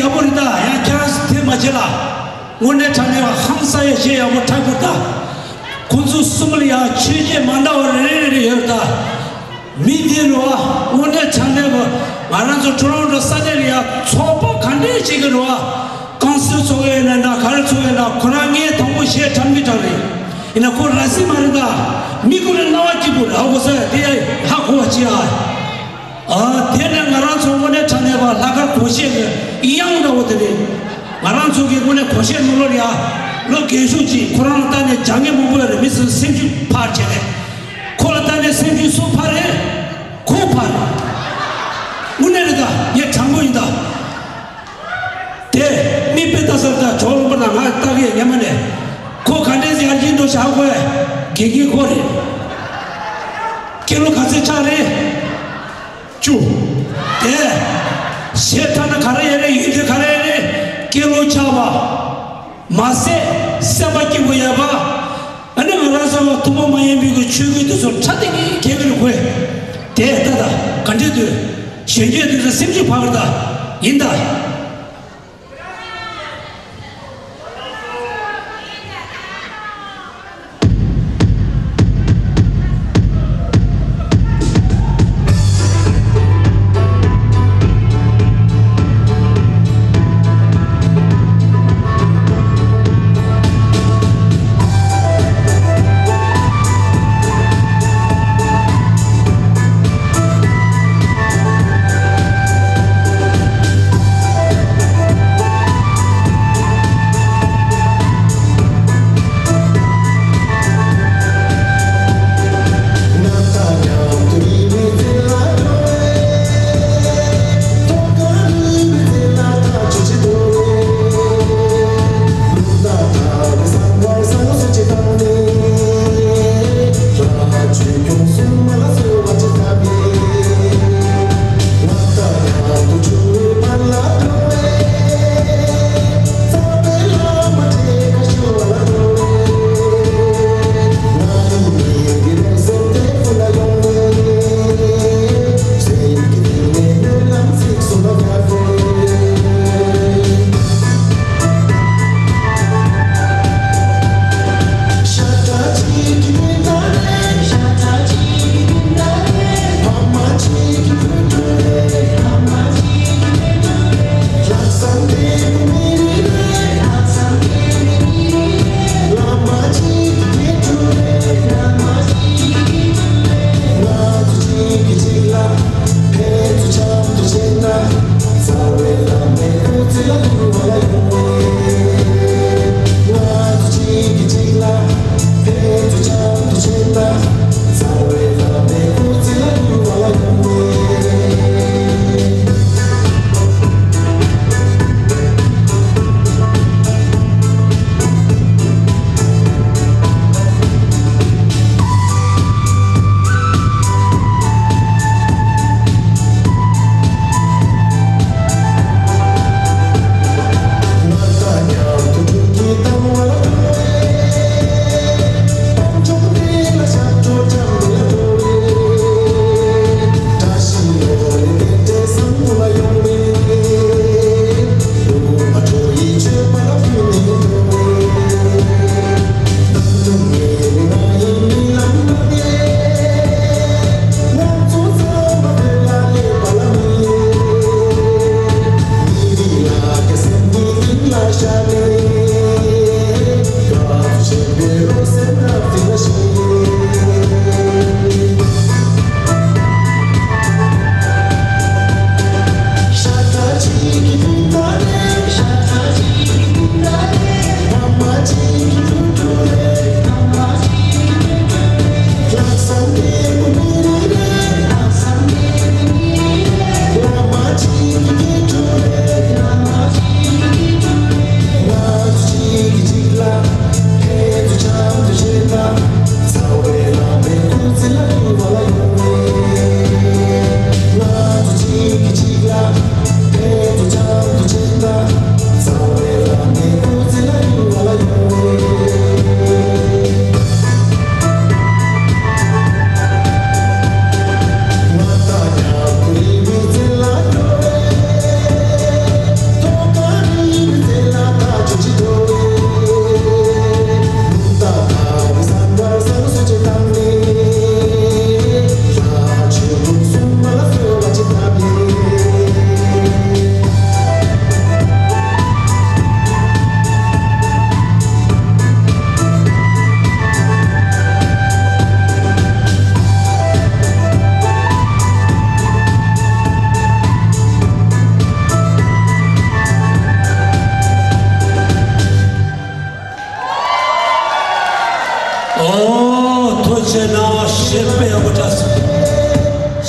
ཡག་པོ་རེད་ད། ཡང་ཁྱེད་རང་ཚོ་དེ་མ་བྱེད་ལ། དངོས་གནས་དྲང་གནས་པ་ཧང་སང་ཡ་བཤད་ཡག་པོ་དྲག་པོ་རེད་ད། ཁོང་ཚོ་གསུམ་ལ་ཡང་ཆོས་བརྒྱད་མ་འདྲ་བ་རེ་རེ་རེ་ཡོད་རེད་ད། མི་འདི་རུ་བ་དངོས་གནས་དྲང་གནས་པ། ང་རང་ཚོ་ཊོ་རོན་ཊོ་ས་གནས་ལ་ཡང་ཚོགས་པ་ག་འདྲས་ཅིག་གི་རུ་བ། ཀོན་སིལ་ཚོགས་ཡོད་ན་འདྲ། ག་རེ་ཚོགས་ཡོད་ན། ཁོ་རང་ངས་དང་པོ་གཞས་དྲག་མི་དྲག་རེད། ཡིན་ན་ཁོ་ར་སི་མ་རེད་ད། མི་ཁོ་རེ་སྣང་བ་སྐྱིད་པོ་རེད། ཧ་གོ་ས་དེ་ཧ་གོ་བ་ཅི་ཨ། ཨ་དེ་ནས་ང་རང་ཚོ་དངོས་གནས་དྲང་གནས་པ་ལྷག་དཀར་གོ་ཤེས་ཀྱི་གཡང་འདྲ་བོ་དེ་རེད། ང་རང་ཚོ་གི་དངོས་གནས་གོ་ཤེས་ནོར་ལོ་ཡ། ལོ་རྒན་ཤོས་ཅིག་ཁོ་རང་ལ་ལྟ་ནས་སྦྱང་མཁན་མང་པོ་ཡོད་རེད། མི་ཚོ་སེམས་ཤུགས་འཕར་བྱས་རེད། ཁོ་ལ་ལྟ་ནས་སེམས་ཤུགས་སུ་འཕར་རེད། ཁོ་འཕར་རེད། དངོས་གནས་རེད་ད། ངས་དྲང་པོ་ཡིན་ད། དེ་མི་དཔེ་ལྟ་ས་ལ་ད་ཇོ་ལུང་པ་དང་ང་ལྟ་གི་ཉི་མ་ནས། ཁོ་ག་འདྲས་ཡར་རྒྱས་འགྲོ་བཞག་གོ། དགེ་རྒན་ཁོ་རེད། སྐྱེས་ལོ་ག་ཚོད་ཆགས་རེད། བཅུ། དེ་གཞས་ཐ་ན་ག་རེ་ཡོད་རེད། ཡོན་ཏན་ག་རེ་ཡོད་རེད། སྐྱེས་ལོ་ཆགས་པ། མ་ཟད་སེམས་པ་སྐྱིད་པོ་ཡོད་པ། ཨ་ནི་ང་རང་ཚོ་ལ་ཐུན་མོང་མ་ཡིན་པའི་གི་ཆོས་བརྒྱུད་དེ་ཚོ་ཁྲ་ཏིག་གེ་གལ་གི་རེད་ཁོས། དེ་ལྟ་ད་ག་འདྲས་འདུག་གཞོན་སྐྱེས་དེ་ཚོ་སེམས་ཤུགས་འཕར་གི་ད། ཡིན་ད།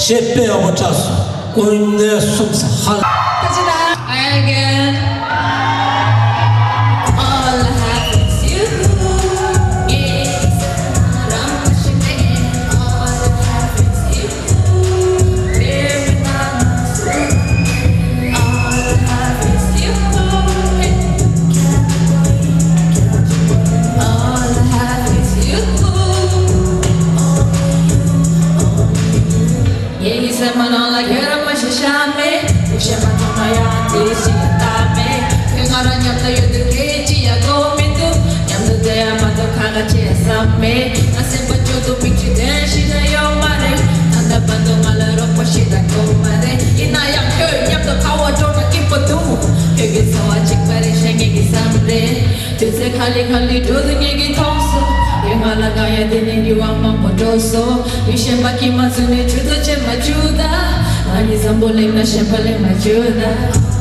ཞེས་དཔེ་ཡག་པོ་བཀྲལ་སོང་། ཀུན་ནས་གསུངས་ས་ཧ་ལ། Again. All I have is you. Yeah. All I have is you. Baby, I'm not through. All I have is you. All I have is you. ངེད་ཀྱི་སེམས་ནང་ལ་ཁྱོད་རང་མ་ཤི་ཤ་མེད། དུ་ཤེས་མ་ཐུབ་ན་ཡང་དེ་ཤི་ཡ་ཐབས་མེད། ཁྱོད་ང་རང་མཉམ་དུ་ཡོད་དུས་སྐད་ཅིག་ཡག་པོ་མི་འདུག་མཉམ་དུ་བསྡད་ཡ་མ་གཏོགས་ཁ་ཁ་བྱེད་ས་མེད། ང་སེམས་པ་སྐྱོ་དུས་མིག་ཆུ་ལྡན་ཞིག་ད་ཡོད་མ་རེད། ད་ལྟ་བར་དུ་ང་ལ་རོགས་པ་ཞིག་ད་དགོས་མ་རེད། ཡིན་ན་ཡང་ཁྱོད་མཉམ་དུ་ཁ་བ་འགྲོ་ན་སྐྱིད་པོ་འདུག་ཁྱོད་ཀྱི་འཚོ་བ་གཅིག་པ་རེད་ཤག་ངེད་ཀྱི་བསམ་རེད། དུས་ཚོད་ག་ལེ་ག་ལེ་འགྲོ་དུས་ངེད་ཀྱིས་མཐོང་སོང་། ཡོད་ང་ལ་དཀའ་ཡ་དེ་ནི་འགྱུར་བ་མང་པོ་འགྲོ་སོང་། ཡུལ་གཞན་པ་ཁྱིམ་མ་ཚུགས་ནས་ཇུས་གཏོགས་བྱེད་མ་བཅུག་ད། ང་ནི་བཟང་པོ་ལེགས་ན་ཞན་པ་ལེགས་མ་བཅུག་ད།